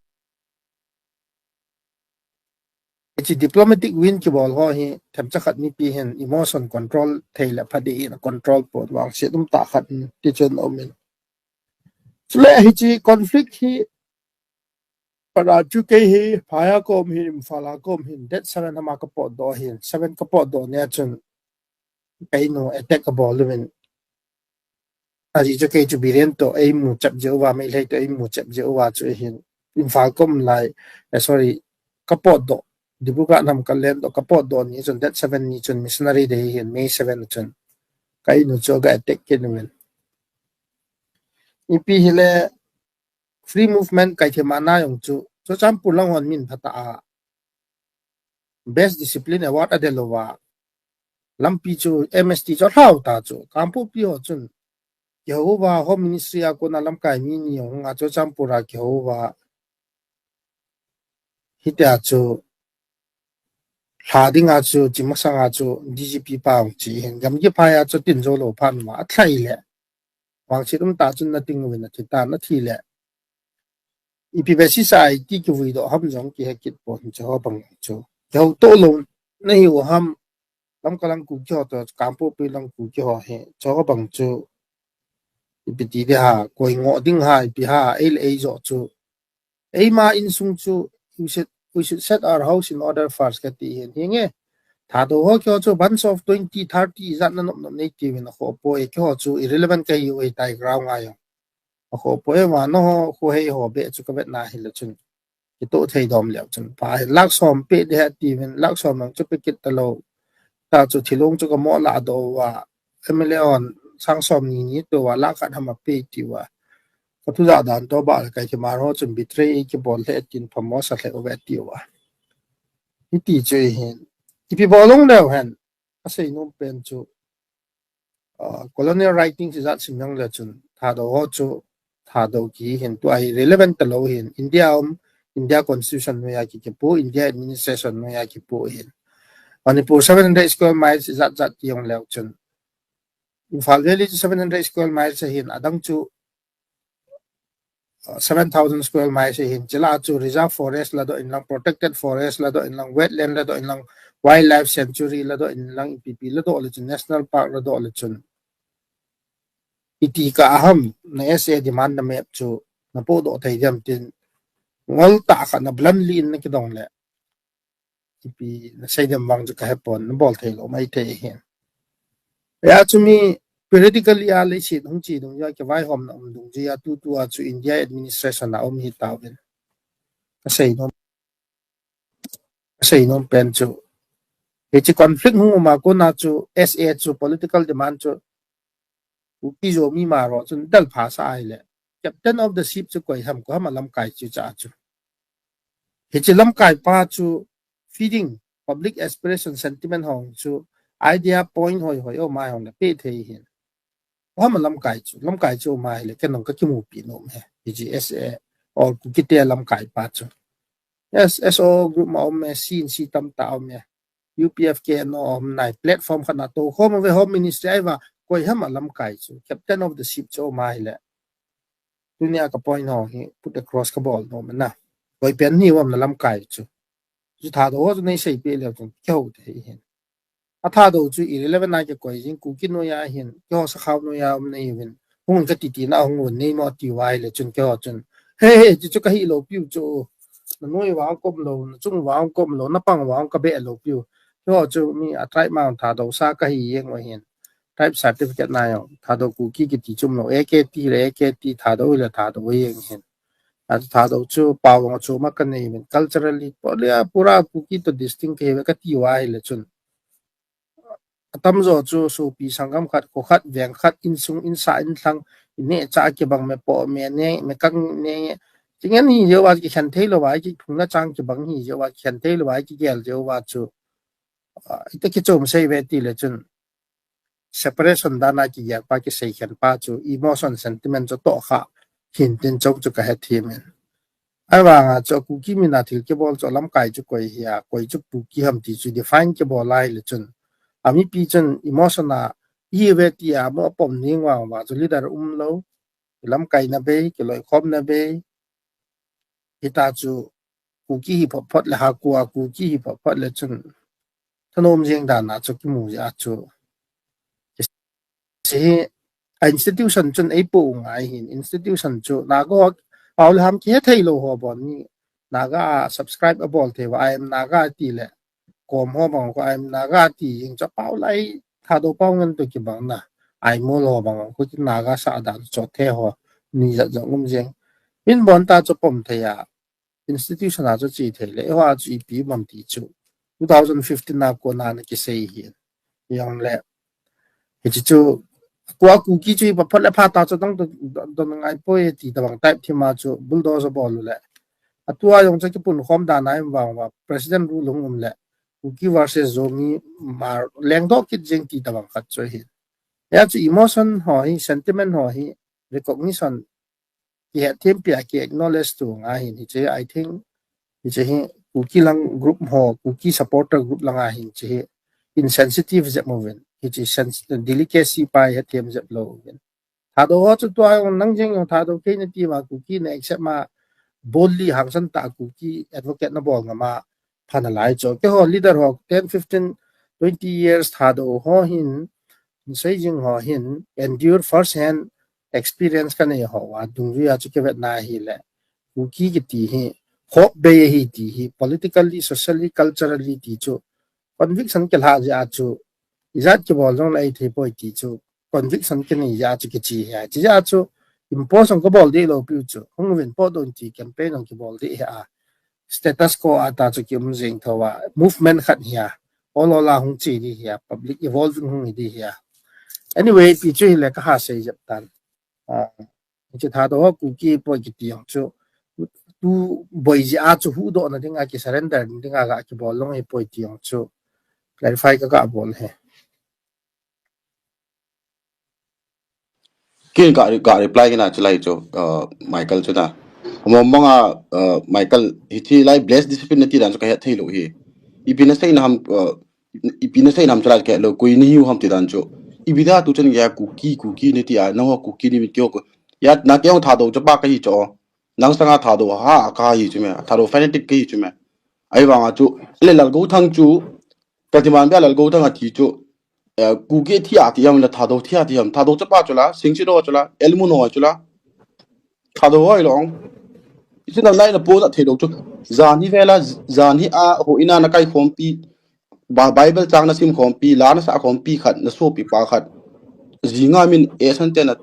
hiche diplomatic win kibol ho hi themcha khat mipi hin emotion control thei le pha ding in, control pon, vangset umtah khat in ti chun aumin. Chule hiche conflict hi para chu kei hi phai a kaum hin, Imphal a kaum hin, date seven a ma kapotdoh hin, seven kapotdoh nia chun keinu attack abol uvin, ajeh chu kei chu Biren toh eimu chep jeh uva, Meitei toh eimu chep jeh uva chu ahin, Imphal kaum lai, eh, sorry, kapotdoh, Dibrugarh Namkalen toh kapotdoh ni chun, date seven ni chun, Missionary Day hin, May seven chun keinu chu aga attack kit uvin. Ipi hile free movement kaithemana jong chu Churachandpur lang hon min phatah a Best Discipline Award adel uva, lampi chu M S T chu alhau ta chu, Kangpokpi ho chun kihou uva, Home Ministry a kona lamkai mi ni jong a Churachandpur a kihou uva, hitia chu lha dinga chu chi masanga chu D G P pa jong chi hin, gamgi phai a chu tin jou lou phat uva, alhai le vangset umtah chun nating uvin, athi tan, athi le ipi basis a iti kivuidoh ham jong kihe kit pon, chuho bang chu kihouto lou nahiu ham, Lamka lang Kuki ho toh, Kangpokpi lang Kuki ho hi, chuho bang chu ipi ti ding ham, koi ngoh ding ham, ipi ham, ei le ei joh chu, eima insung chu, we should, we should set our house in order first kati hin, hinge. Thadou ho keiho chu bunch of twenty, thirty ijat nanop nop neitiuvin, akhoh poi, keiho chu irrelevant kahiu ahitai ground a jong. Akhoh poi, vannoi ho, khohei ho beh chu kavetna hile chun, kitoh thei dom leu chun pha hi, lakh som pe ding ahi tiuvin, lakh som lang chu pe kit talou. Tua chu thilong chu kamoh lahdoh uva, M L A hon sang som ni ni tou uva, lakh khat ham ape tiuva, kathu jah dan toh bah le, Keithelmanbi ho chun betray eikibol lheh tin phamo sa lheh uve tiuva. Hiti chu ahin, ipi bol ung leu hen, asei nom pen chu, ah, colonial writings ijat sim jong le chun, Thadou ho chu, Thadou kihi hin, tua hi relevant talou hin, India um, India Constitution noiya ki, kipu, India Administration noiya kipu hin. Manipur seven hundred square miles ijat jat ti jong leu chun, Imphal Valley chu seven hundred square miles ahin, adang chu, uh, seven thousand square miles ahin, chule chu reserve forest ladoh in lang, protected forest ladoh in lang, wetland ladoh in lang, wildlife sanctuary ladoh in lang, ipi ipi ladoh le chun, national park ladoh le chun, iti kah a ham, na S A demand na map chu napohdoh thei diam tin, ngol tah khat na bluntly in nakidong le, ipi nasei dem vang chu kahepon, nabol thei lou maithei ahin. Ya chu mi periodically a leiset hung chi dungjuia kivaihomna um dungjuia tutua chu India administration a um hi tauvin. Kasei nom, kasei nom pen chu, hiche conflict hung uma kona chu S A chu political demand chu Kuki Zomi Maro chun del pha sa ahile, captain of the ship chu koi ham, koi ham a lamkai chu cha chu. Hiche lamkai pa chu feeding public aspiration sentiment hong chu idea point hoi hoi o mai hong le pe thei hin. Koi ham a lamkai chu, lamkai chu mai le ken nong ka kimupi nom e. Hiche S A or Kuki te lamkai pa chu. Yes, S O group ma um e, C N C tam ta um e. U P F K no um nai platform khat na to khom ve Home Ministry ai va koi ham a lamkai chu. Captain of the ship chu mai le. Tunia ka point ho hi put across ka bol nom na. Koi pen ni um na lamkai chu. Chu Thadou ho chu nei sei pe le chu kihou thei hin. A Thadou chu irrelevant a kikoi jing Kuki noiya hin, keiho Sakhao noiya um nahiuvin. Hung ka titi na hung un nei mo ti vai le chun keiho chun. He he, chu chu kahi lou piu chu. Na noi vang kom lou, na chung vang kom lou, na pang vang ka be lou piu. Keiho chu mi a tribe mang Thadou sa kahi jeng u hin. Tribe certificate na jong, Thadou Kuki kiti chu um lou, A K T le A K T, Thadou le Thadou jeng hin. A Thadou chu pao vang chu ma ka nei min, culturally, pura, pura Kuki to distinct kahi ve ka ti vai le chun. Atamjo chu sopi sanggam khat, kho khat, veng khat, insung, insa, inlhang, ineh cha kibang me po, me ne, me kang ne. Chingen hi jeh uva kikhen thei lou va, kiphung na chang kibang hi jeh uva kikhen thei lou va, kigel jeh uva chu. Ah, ita kichom sei ve ti le chun. Separation dan a kigel pa kisei khen pa chu, emotion sentiment chu toh kha, hin tin chom chu ka he thim in. Ahivanga chu Kuki min a thil kibol chu lamkai chu koi hi a, koi chu Kuki ham ti chu define kibol lai le chun. A mipi chun emotion a, i ve ti a mo pom ning vang va chu leader um lou, lamkai na bei, kiloikhom na bei. Hita chu Kuki hi phot phot le ha kua, Kuki hi phot phot le chun. Thanom jeng dan a chu kimu jeh a chu. Hiche hi a institution chun ei po ngai hin, institution chu Naga ho, pao le ham kihe thei lou ho bon ni Naga a subscribe a bol thei va, I am Naga ti le kom ho bang ko I am Naga ti jing chu pao lai Thadou pao ngen to kibang na. Ai mol ho bang ko ki Naga sa dan cho the ho ni jat jong um jeng. Min bon ta chu pom thei a. Institution a chu chi thei le, eiho a chu ipi bang ti chu. Two thousand fifteen a kona na kisei hi. Jong le. Hiche chu, kua Kuki chu ipa phot le pha ta chu dang don, don ngai poi ti tabang type thim a chu bulldozer bol u le. Atua jong chu kipun khom dan a im vang va, President rule hung um le. Kuki versus Zomi ma lengdoh kit jeng ti tabang khat chu hi. Ya chu emotion ho hi, sentiment ho hi, recognition kihet thempi a ki acknowledge tu nga hin hiche, I think, hiche hi Kuki lang group ho, Kuki supporter group lang a hin hiche hi insensitive jep mo uvin, hiche sens-, delicacy pa het them jep lou uvin. Thadou ho chu tua jong nang jeng jong Thadou kei na ti ma Kuki na accept ma boldly hangsan ta Kuki advocate na bol ngam a pha nalai chu. Keiho leader ho ten, fifteen, twenty years Thadou ho hin, sei jing ho hin, endure first hand experience ka nei ho a, dungjuia chu kivet na hi le. Kuki kiti hi, hope bei hi ti hi, politically, socially, culturally ti chu, conviction kilha jeh a chu, ijat kibol jong le ei thei poi ti chu, conviction kinei jeh a chu kichi hi, chi jeh a chu, impose jong ka bol deh lou piu chu, hung uvin potdoh un ti campaign jong kibol deh hi a, status quo a ta chu ki um jeng tho a, movement khat hi a, ol ol a hung chi di hi a, public evolving hung hi di hi a. Anyway, ti chu hi le ka ha sei jep tan. Ah, hiche Thadou ho Kuki poi kiti jong chu, tu boi jeh a chu huhdoh na ding a ki surrender ding a ga kibol long hi poi ti jong chu, clarify ka ga bol hi. Kin ka, ka reply kina chu lai chu, uh, Michael chu na. Mo mong a, uh, Michael, hiche lai blessed discipline na ti dan chu ka het thei lou hi. Ipi na sei na ham, uh, ipi na sei na ham chu lai ka het lou, koi nahiu ham ti dan chu. Ipi da tu chun ya Kuki, Kuki na ti a, nangho Kuki ni mi kyo ko. Ya, na kyo Thadou chapa kahi chu. Nang sanga Thadou ha, kahi chu me. Thadou fanatic kahi chu me. Ahivanga chu, le Lalgouthang chu, Katiman bia Lalgouthang a ti chu, eh, Kuki thi a ti ham le Thadou thi a ti ham, Thadou chapa chu la, Singsido chu la, Elmuno chu la, Thadou hoi long. Isin na nai na po na thei lou chu. Jan hi vela, jan hi a, ho ina na kai khompi. Ba-, Bible chang na sim khompi, la na sa khompi khat, na sopi pa khat. Jinga min e san te na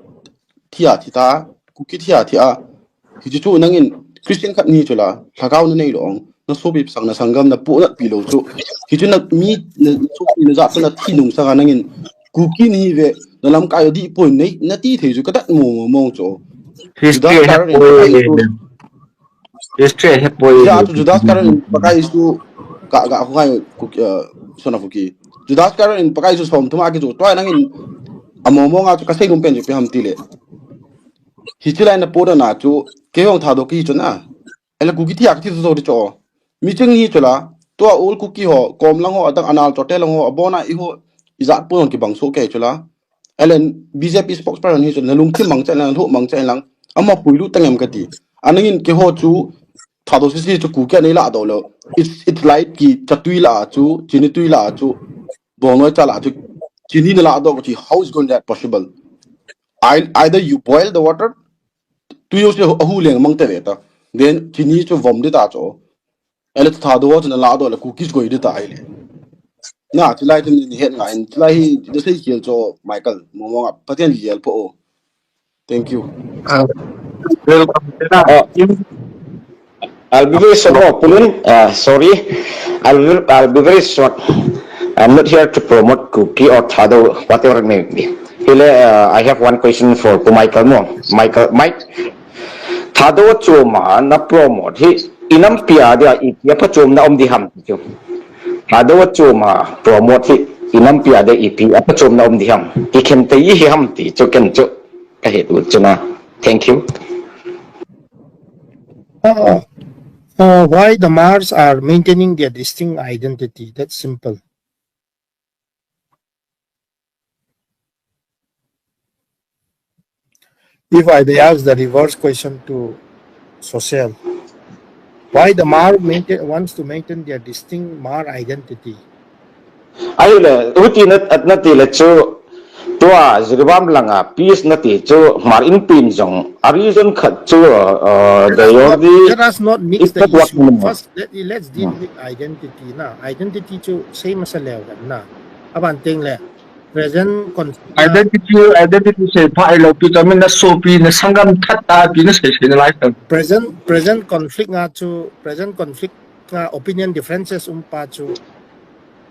thia thi ta, Kuki thia thia. Hichu chu nangin Christian khat ni chu la, lhagao na nei lo ong, na sopi sang na sanggam na pu na pi lo chu. Hichu na mi, na sopi na jat na thi nung sanga nangin Kuki ni ve, na lamkai di poi nei, na ti thei chu ka tat mo mo mo chu. History Judas he Iscariot poi. History he poi. Ya, chu Judas Iscariot in Pakai Jesu ka, ka, ka, uh, son of Kuki. Judas Iscariot in Pakai Jesu som thuma ki chu. Tua nangin amo mo nga chu ka sei lum pen chu pe ham ti le. Hichi lai na po na chu ke hong Thadou ki chu na. Ele Kuki thia ki chu di chu. Mi ching ni chu la. Tua ul Kuki ho, kom lang ho, adang anal chote lang ho, abona i ho, i jat po ki bang so ke chu la. Elen B J P spokesperson hi chu na lungthim mang che lang, lhu mang che lang. Ama puilu tangem ka ti. Anangin ke ho chu Thadou sisi chu Kuki nei la do lo. It's, it's like ki chatui la chu, chini tui la chu, bonoi cha la chu, chini na la do ki, how is going that possible? I, either you boil the water, tui ho se ahu leng mang te ve ta. Then chini chu vom di ta chu. Ele Thadou chu na la do le Kuki goi di ta ai le. Na, chilai tin ni het ngai, chilai hi, the sei kiel cho Michael, mo mo nga, Pathen liel po o. Thank you. Uh, welcome. Uh, I'll be very short, oh, Pulin. Uh, sorry. I'll be, I'll be very short. I'm not here to promote Kuki or Thadou, whatever it may be. Hile, uh, I have one question for Pu Michael mo. Michael, Mike, Thadou choma na promote hi inam pia dia i pia pa chom na om di ham chu. Thadou choma promote hi inam pia dia i pia pa chom na om di ham. I khen te i hi ham ti chu ken chu. Ka het u chu na. Thank you. Uh, uh, why the Hmars are maintaining their distinct identity? That's simple. If I may ask the reverse question to Social, why the Hmar maintain, wants to maintain their distinct Hmar identity? Ahile, huti na, na ti le chu, tua Jiribam langa peace na ti chu, Hmar in pin jong, a reason khat chu, uh, the Let us not, Jordi, let us not mix it's the not what issue. we know. First, let, let's deal with identity na. Identity chu sei masa leu kan na. Aban teng le present conflict na. Identity, identity sei pha ai lo pi, kami na sopi, na sanggam that ta pi, na sei sei na lai kan. Present, present conflict nga chu, present conflict nga opinion differences um pa chu,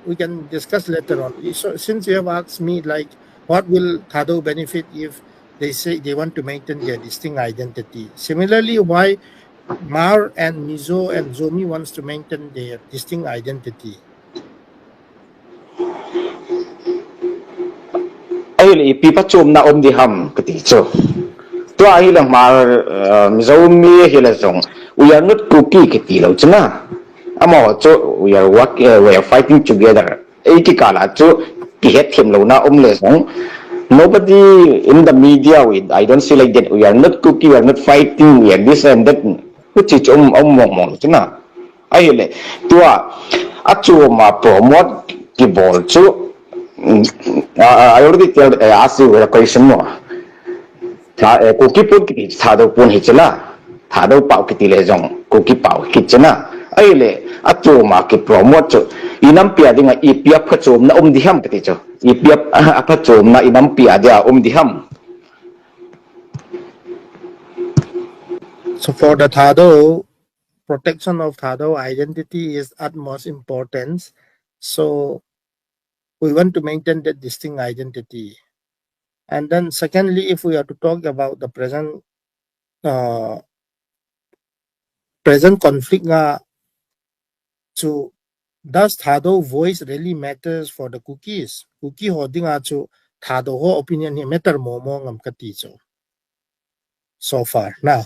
we can discuss later on. So, since you have asked me, like, what will Thadou benefit if they say they want to maintain their distinct identity? Similarly, why Hmar and Mizo and Zomi wants to maintain their distinct identity? Ahile ipi pachomna um di ham kati chu. Tua ahile Hmar, uh, Mizomi ahile jong, we are not Kuki kiti lou chu na. Amaho chu we are work, uh, we are fighting together. Ei kikah a chu kihetthem louna um le jong, nobody in the media, we, I don't see like that. We are not Kuki, we are not fighting, we are this and that. Huchi chu um, um mong mong chu na. Ahile, tua, achom a promote kibol chu, mm, I, I already tell, uh, ask you a question mo. Tha, eh, Kuki pon kiti Thadou pon hi chu la. Thadou pao kiti le jong, Kuki pao kiti chu na. Ahile, achom a kipromote chu, inampi a dinga ipi a phachomna um di ham kati chu. Ipi a, a phachomna inampi a dia um di ham. So for the Thadou, protection of Thadou identity is utmost importance. So we want to maintain that distinct identity. And then secondly, if we are to talk about the present, uh, present conflict nga chu, does Thadou voice really matters for the Kukis? Kuki ho dinga chu Thadou ho opinion hi matter mo mo ngam kati chu. So far, na.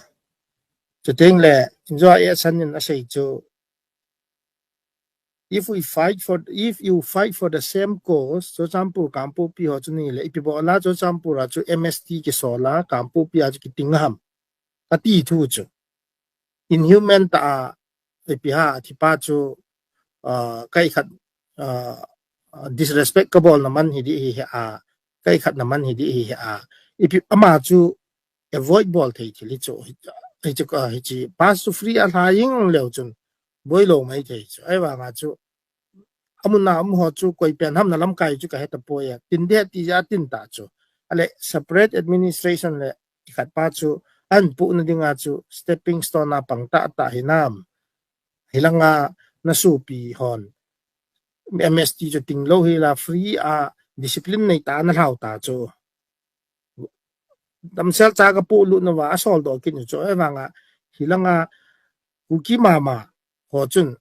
Chuteng le, injo a san in asei chu, if we fight for, if you fight for the same cause, Churachandpur Kangpokpi ho chu ni le, ipi bola Churachandpur a chu M S T kisol a, Kangpokpi a chu kiting ham kati thu chu. Inhuman ta a, ipi ha, thipa chu, uh, kai khat, uh, disrespect kabol na man hi di hi a, kai khat na man hi di hi a. Ipi ama chu avoid bol thei thil hi chu, hi chu, uh, hi chi pass to free a hla ying leu chun, boi lo mai thei chu. Ahivanga chu, amun a um ho chu koi pen ham na lamkai chu ka he tapoi a. Tin de ti ja tin ta chu. Ale separate administration le i khat pa chu an pu na dinga chu stepping stone a pang ta ta hi nam. Hilanga na supi hon M S T chu ting lo hi la free a discipline nei ta na hlau ta chu. Damsel cha ka pu lu na wa a sol do kin chu e vanga hilanga Kuki mama ho chun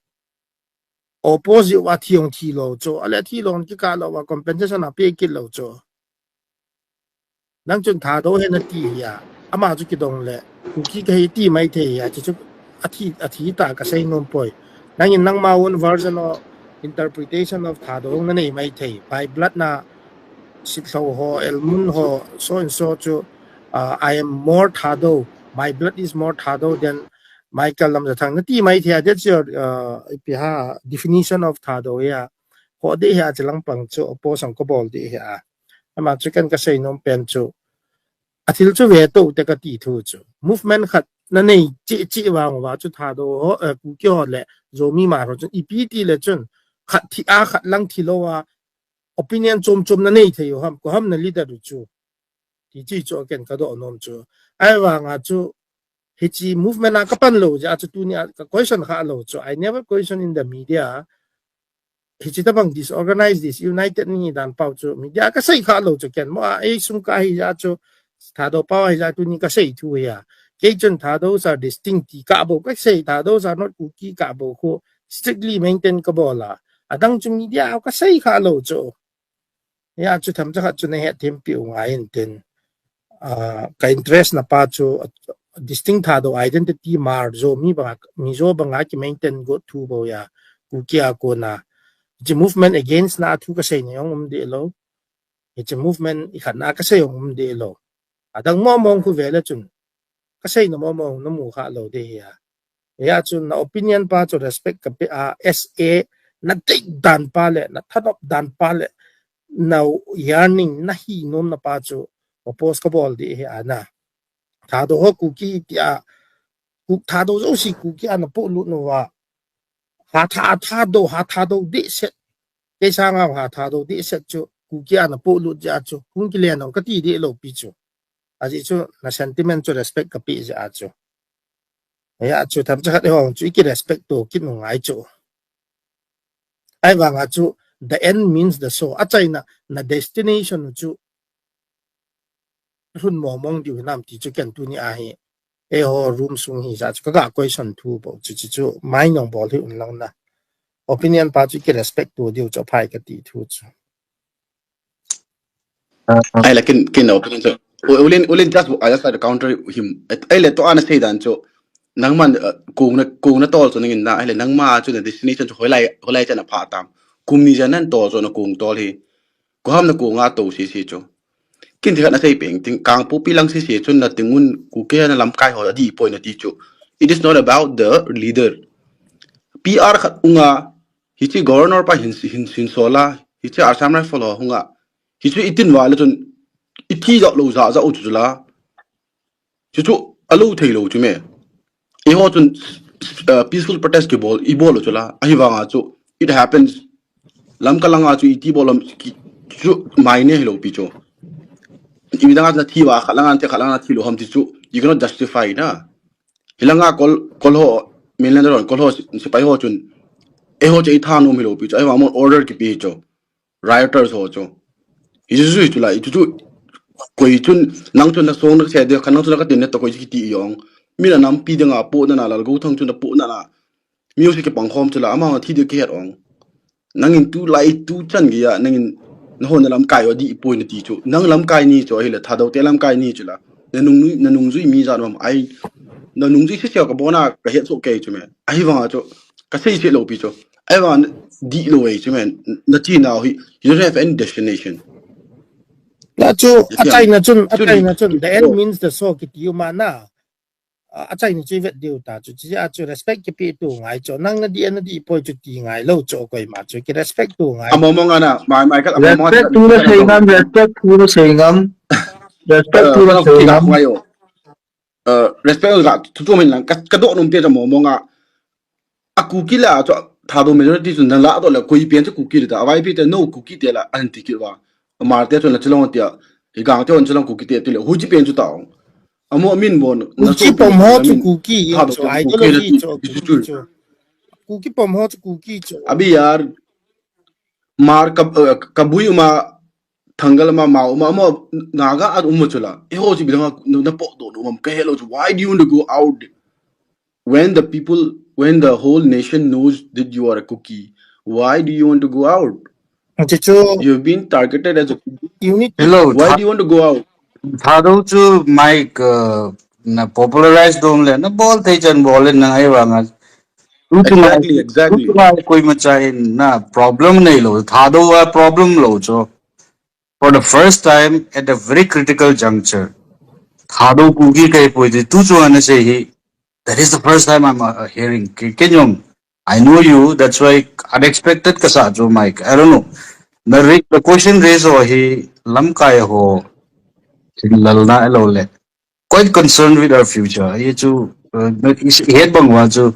opposite wa thi ong thi lo chu ale thi lo ki ka lo wa compensation a pe kit lo chu. Nang chun Thadou he na ti hi a. Ama chu kidong le. Kuki ka hi ti mai thei hi a. Chi chu a thi, a thi ta ka sei nom poi. Nang in nang ma own version of interpretation of Thadou na nei mai thei. By blood na sit lo ho, elmun ho, so and so chu, uh, I am more Thadou. My blood is more Thadou than Michael Lamjathang. Na ti mai thei a. That's your uh, ipi ha, definition of Thadou hi a. Ho de hi a chi lang pang chu oppose ang ko bol de hi a. Ama chu ken ka sei nom pen chu. A thil chu ve to te ka ti thu chu. Movement khat na nei chi chi vang va chu Thadou ho, eh, Kuki ho le Zomi ma ho chun ipi ti le chun khat thi a khat lang thi lo a opinion chom chom na nei thei u ham, ko ham na leader u chu. Ti chi chu ken ka do nom chu. Ai vanga chu hichi movement a ka pan lo ja chu tuni a ka question kha lo chu. I never question in the media. Hichi tabang disorganized, disunited ni dan pau chu media ka sei kha lo chu ken mo a ei sung ka hi ja chu Thadou pau hi ja tuni ka sei thu hi a. Kei chun Thadous are distinct ti ka bo ka sei, Thadouse are not Kuki ka bo khu strictly maintain ka bol a. Adang chu media ka sei kha lo chu. Ya chu tham cha khat chu na he them pi u ngai in tin. Ah, ka interest na pa chu, ah, distinct Thadou identity mar Zomi banga, Mizo banga ki maintain go thu bo ya. Kuki a kona. Chi movement against na thu ka sei na ong um de lo. Hichi movement i khat na ka sei ong um de lo. Adang mo mong khu ve le chun. Ka sei na mo mong na mu kha lo de hi a. Ya chu na opinion pa chu respect ka pe a S A na dei dan pa le, na thanop dan pa le, na yearning na hi nom na pa chu oppose ka bol de hi a na. Thadou ho Kuki ti a, Kuk Thadou zo si Kuki a na pu lu no wa. Ha tha, ha Thadou, ha Thadou de set. Kei sanga ha Thadou de set chu Kuki a na pu lu ja chu. Hung ki le no ka ti de lo pi chu. A ji chu na sentiment chu respect ka pi ja chu. Ya chu tham cha khat ho chu i ki respect to ki nu ngai chu. Ai vanga chu the end means the show. A chaina na destination chu hun mo mong diu nam ti chu ken tuni a hi. E ho room sung hi ja chu ka ga question thu bo chu chu chu mai nong bol hi un lang na. Opinion pa chu ki respect to diu chu phai ka ti thu chu. Ai la kin, kin opinion chu. U-, Ulin, Ulin just, I just like to counter him. Ai le to ana sei dan chu. Nangman, uh, kung na, kung na tol chu nangin na, ai le nangma chu na destination chu hoilai, hoilai chana pha tam. Kum ni jan nan tol chu na kung tol hi. Ko ham na kung a to si si chu. Kin ti khat na sei peng ting Kangpokpi lang si si chu na ting un Kuki na lamkai ho di poi na ti chu. It is not about the leader. P R khat unga hichi governor pa hin, hin, hin sola, hichi Assam Rifle ho hunga. Hichu i tin va le chun i thi dau lo ja ja u chu la. Chu chu a lo thei lo chu me. I ho chun, uh, peaceful protest ki bol, i bol chu la. Ahi vanga chu it happens. Lamka langa chu i ti bol lam ki, chu mai ne hi lo pi chu. I mi danga na thi va kha langa te kha langa thi lo ham ti chu. You cannot justify na. Hilanga kol, kol ho, mainland ron, kol ho, si-, sipai ho chun. E ho che i tha nom hi lo pi chu. Ahi va mon order ki pi chu. Rioters ho chu. Hi chu chu la, hi chu chu. Koi chun, nang chun na song na se de, kha nang chun na ka tin na to koi ki ti yong. Mi na nam pi de nga po na na la, go thang chun na po na na. Music ki pang khom chu la, ama thi de ki het ong. Nangin tu lai tu chan gi ya, nangin na ho na lamkai o di poi na ti chu. Nang lamkai ni chu, ahi le Thadou te lamkai ni chu la. Na nung, na nung zui mi za nom, ai, na nung zui se se ka bona ka het so ke chu me. Ahi vanga chu, ka sei se lo pi chu. Ai vanga di lo ei chu me. Na ti na hi, you don't have any destination. Na chu, a chaina chun, a chaina chun, the end means the show ki ti u ma na. A, a chaina chu i vet diu ta chu, chi a chu respect ki pi tu ngai chu, nang na di, na di poi chu ti ngai lo chu, koi ma chu, ki respect tu ngai. A mo mo nga na, mai, mai ka, a mo mo respect tu na sei ngam, respect tu na sei ngam. Respect tu na sei ngam. Eh, respect la, tu tu min lang, ka, ka do num te cha mo mo nga. A Kuki la chu, Thadou majority chu nala doh le, koi pen chu Kuki le ta, avai pi te no Kuki te la, anti kit va. Hmar te chu na chulong tia, i Gangte hon chulong Kuki te ti le, huchi pen chu ta ong. Amo min bon, na Kuki so pom ho chu min, Kuki in Thadou chu, chu Kuki ideology le chu, ti, ti Kuki chu. Chu. Kuki pom ho chu Kuki chu. Abi yaar, Hmar ka, eh, Kabui uma, Thangal uma, Mao uma, amo Naga at uma chula. E ho chi bidang na, na po do do mam ka hello chu. Why do you want to go out? When the people, when the whole nation knows that you are a Kuki, why do you want to go out? Chu chu You've been targeted as a Kuki. Unit. Hello, Why Tha-, do you want to go out? Thadou chu Mike, uh, na popularize dom le, na bol thei chan bol le na ai vang a. Tu chu Exactly, ngai, exactly. Tu chu ngai koima cha in na problem nei lo. Thadou a problem lo chu. For the first time at a very critical juncture, Thadou Kuki kai poi ti tu chu ana sei hi. That is the first time I'm uh, hearing. Ke-, Kenyong, I know you. That's why unexpected kasa chu Mike. I don't know. The, re- the question raise ho hi lamkai ho lal na lo le. Quite concerned with our future. Ye chu uh, is head bang wa chu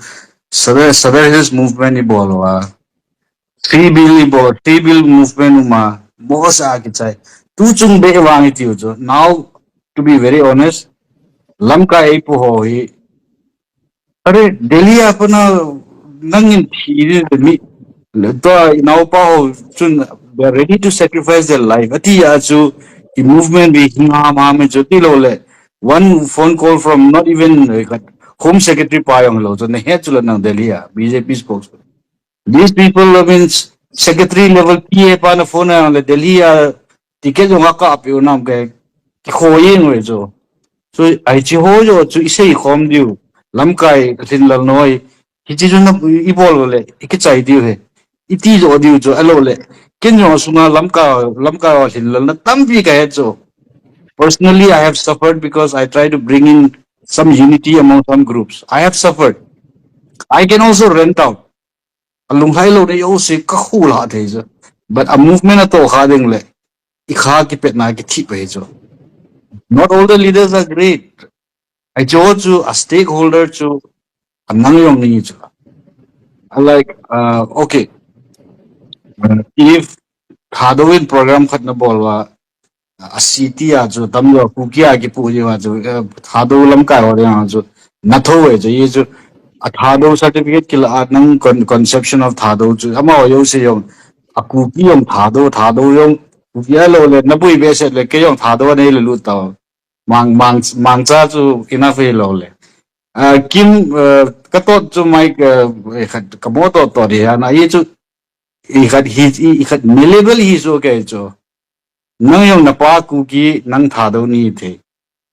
Sadar Sadar Hills movement i bol wa. Free bill i bol, free bill movement uma. Mo sa ki chai. Tu chung be wang i tiu chu. Now, to be very honest, lamkai ei pu ho hi Are, Delhi a pana nangin thi ni mi. To, inaupa ho chun, they are ready to sacrifice their life. Ati a chu, i movement bi hinga ma me chu ti lo le. One phone call from not even uh, Home Secretary pa jong lo chu, na he chu lo nang Delhi a, B J P spokesman. These people, I mean, secretary level P A pa na phone a le Delhi a ticket jong a ka pe u nam ke ki kho yeng ve chu. So, ai chi ho jo chu i sei khom diu. Lamkai ka thin lal noi. Hi chi chu na i bol le, i ki chai diu he. I ti jo diu chu, a lo le. Ken jong sunga lamkai, lamkai wa thin lal na tampi ka he chu. Personally, I have suffered because I try to bring in some unity among some groups. I have suffered. I can also rent out. A lunglhai lo nei o se ka khu la thei chu. But a movement a to kha ding le, i kha ki pet na ki thi pe chu. Not all the leaders are great. I cho chu a stakeholder chu a nang yong ni chu. I like, uh, okay. Uh, if Thadou in program khat na bol wa, a city a chu tam jo Kuki a ki pu ji wa chu, eh, Thadou lamkai ho ding a chu na tho e chu, ye chu a Thadou certificate ki la a nang con- conception of Thadou chu ama ho yo se yong a Kuki yong Thadou, Thadou yong Kuki a lo le na bui be set le ke yong Thadou nei le lu ta mang mang mang cha chu enough e lo le. Ah, Kim, eh, ka tot chu mai ka, eh, khat ka mo tot tot hi ana ye chu i khat hi i khat me level hi so ke chu. Nang yong na pa Kuki nang Thadou ni the.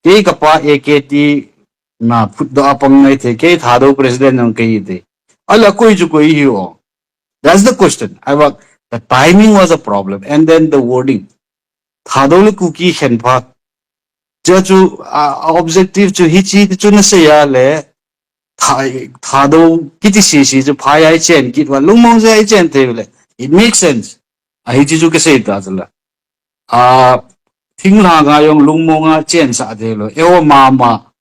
Kei ka pa A K T na phut do apang ngai the. Kei Thadou president yong kei the. Ala koi chu koi hi o. That's the question. I wa the timing was a problem and then the wording. Thadou le Kuki khen pha. Chu chu a, a objective chu hi chi chu na sei a le Tha- Thadou kiti si si chu phai ai chen kit wa lungmong se ai chen te le. It makes sense. A hi chi chu ka sei ta chu la. A thing la nga yong lungmong a chen sa te lo. E o mama.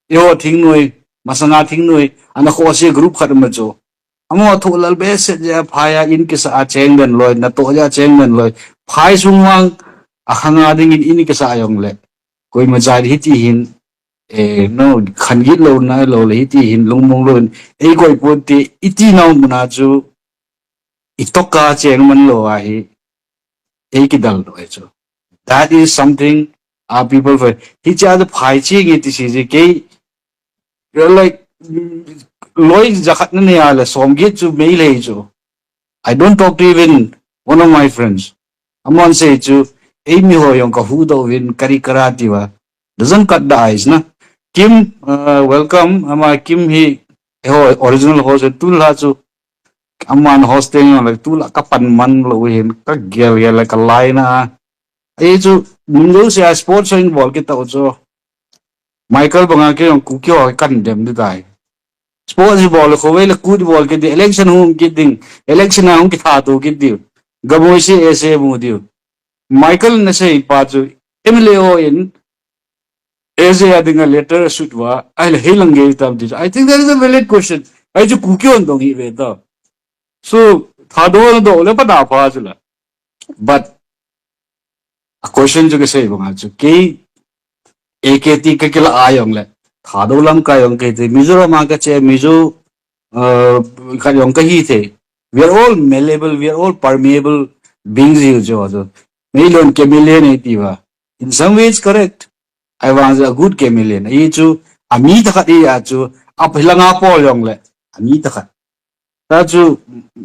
E o thing noi. Masanga thing noi. Ana kho se group khat ma chu. Amo thu lal be se ja phai a in kisa a cheng den loi, na to ja cheng den loi. Phai sung wang a khanga ding in in kisa a yong le. Koi ma jai hi ti hin, eh, no, khan git lo na lo le hi ti hin, lungmong lo hin. Ei koi pon ti, i ti nau muna chu, i toka cheng man lo a hi, ei ki dal lo e chu. That is something our people for. Hi cha the phai chi ngi ti si ji kei, you're like, mm, loi jakhat na ne a le som git chu mei lei chu. I don't talk to even one of my friends. Amon sei chu, ei mi ho yong ka hu do vin kari kara ti wa. Doesn't cut the ice na. Kim, uh, welcome. Ama Kim hi, ho original ho se tu la chu. Aman hosting yong le tu la ka pan man lo hin ka gel gel le ka lai na. Ei chu, min lo se a sports in bol ki ta chu. Michael banga ke yong Kuki ho kan dem di tai. Sports bol kho ve le kut bol ke di election hung ki ding. Election a hung ki tha tu ki di. Gamoi se ese mu di. Michael na sei pa chu M L A o in ese a ding a letter sut wa ai le hei lang ge tam di. I think that is a valid question. Ai chu Kuki hon dong hi ve ta. So, Thadou na do le pa da pa chu la. But a question chu ka sei banga chu kei A K T ka kila a jong le. Thadou lamkai jong kei te Mizoram a ka che Mizo, uh, ka jong ka hi te. We are all malleable, we are all permeable beings hi chu chu. Million chameleon e ti va. In some ways correct. I was a good chameleon. Ahi chu, a mi takhat ahi a chu, a philanga pol jong le, a mi takhat. Ta chu,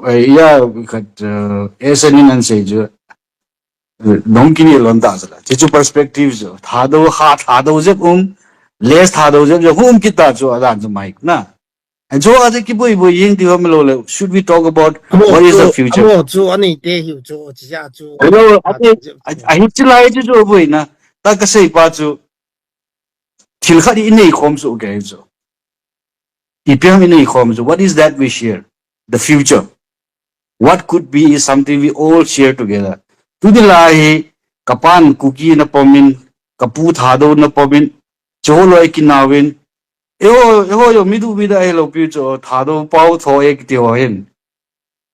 eh, ya, khat, eh, esa nin an sei chu, eh, dong kini lon ta sala. Chi chu perspective chu. Thadou ha, Thadou jep um, less Thadou jep jong um kita chu, adan chu Mike na. And so, aji kiboi boi jing ti ham lo le. Should we talk about what is the future? Amo chu, ani te hiu chu, chi ja chu. Hello, a Thadou jep chu. Ahi chi lai chu chu boi na. Ta ka sei pa chu. Thil khat i nei khom chu ke chu. Ipi ham i nei khom chu. What is that we share? The future. What could be is something we all share together. Tuni lai hi, ka pan Kuki na pomin, ka pu Thadou na pomin, chu loi kinauvin. Eiho, eiho jong mi du mi da ahi lo pi chu, Thadou pao tho e kiti ho hin.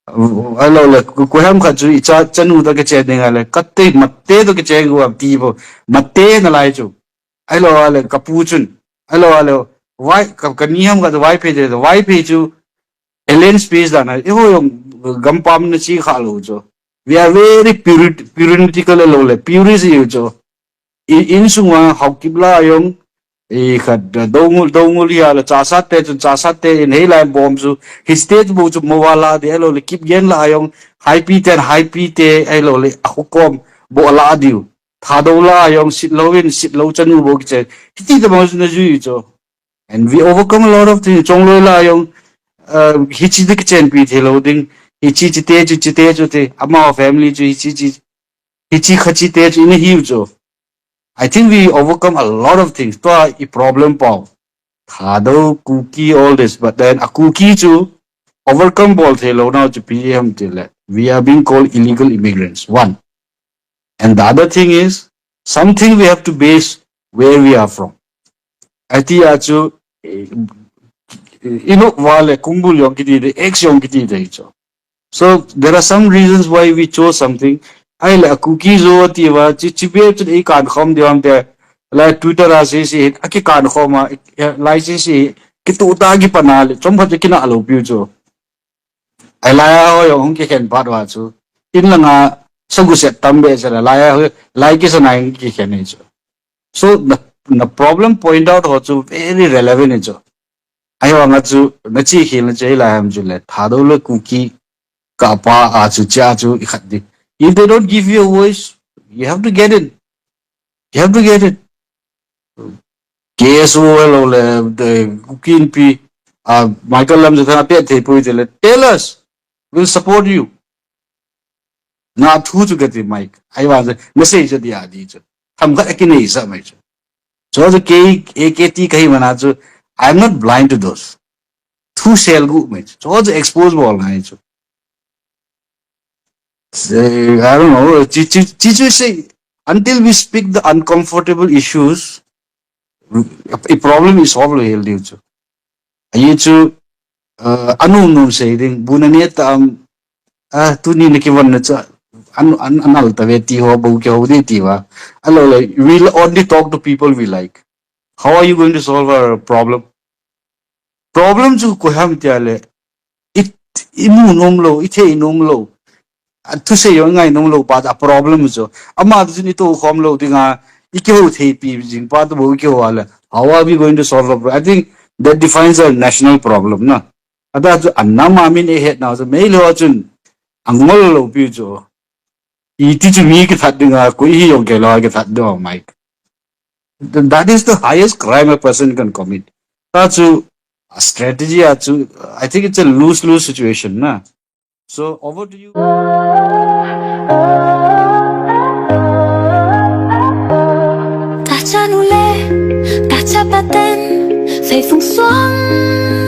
Ahi lo le, ku, ku ham khat chu i cha, chanu da ka che ding a le, ka te, ma te da ka che gu am ti bo, ma te na lai chu. Ahi lo a le, ka pu chun. Ahi lo a le, Vai, ka, ka ni ham khat chu Vaiphei te, Vaiphei chu, Alien space dan a, eiho jong gampam na chi kha lo chu. We are very puri-, puritanical lo le, purist hi chu. I, insung a Haokip la jong, i khat, Doungel, Doungel hi a le, Chassad te chun, Chassad te in hei lai bom chu, hi state bo chu mo wa la de, lo le, Kipgen la jong, Haipi te, Haipi te, lo le, a hukom, bo la diu. Thadou la jong, sit lo in, sit lo chanu bo kiche. Hiti te bang chu na jui chu. And we overcome a lot of things. Chongloi la jong, uh, hichi dik chen pi the lo ding. Hichi chi te chu, chi te chu te. Ama family chu hichi chi, hichi khachi te chu in a hiu chu. I think we overcome a lot of things. Tua i problem pao. Thadou, Kuki, all this. But then a Kuki chu overcome bol the lo nau chu pi ham ti le. We are being called illegal immigrants. One. And the other thing is, something we have to base where we are from. Ahi ti a chu, eh, inu vale, kumbul jong kiti de, ex jong kiti de chu. So, there are some reasons why we chose something. Ahi le, a Kuki zo ti va, chi, chi be chu ei kan khom de vam te, la Twitter a si si, a ki kan khom a, eh, lai si si, ki tu ta ki pana le, chom khat kina lo piu chu. Ahi lai a ho jong hung kikhen pat va chu. In langa sagu set tam be se la lai a ho, lai kisa na hung kikhen hi chu. So the, the problem point out ho chu very relevant hi chu. Ahi vanga chu na chi khel na chu ahi lai ham chu le. Thadou le Kuki ka pa a chu cha chu i khat di. If they don't give you a voice, you have to get in. You have to get it. K S O lo le, the Kuki Inpi, uh, Michael Lamjathang a pe thei pui te le, tell us, we'll support you. Na thu chu kati Mike. Ahi vang, na sei chu dia di chu. Tham khat a kinei sa mai chu. Chu chu K, A K T kahi mana chu, I'm not blind to those. Thu sel gu mai chu. Chu chu expose bol ngai chu. Say, I don't know. Chi, chi, chi chu sei, until we speak the uncomfortable issues, a problem is solved lo hel diu chu. Ahi chu, uh, anu num sei ding, bu na ne ta am, ah, tuni na kivon na chu, an, an, an al ta ve ti ho, bo ki ho di ti va. Alo le, we'll only talk to people we like. How are you going to solve our problem? Problem chu koi ham tia le, i, i mu nom lo, i thei nom lo. A thusei jong ngai nom lo pa a problem chu. Ama chu i to khom lo dinga, i kihou thei pi jing pa to bo i kihou a le. How are we going to solve a problem? I think that defines a national problem na. Ata chu a nam a min e het na chu mei lo chun a ngol lo pi chu. I ti chu mi kithat dinga, koi hi jong kei lo kithat ding Mike. Th-, that is the highest crime a person can commit. Ta chu, a strategy a chu, I think it's a lose-lose situation na. So over to you. Tacha nule, tacha paten, fei fung suang.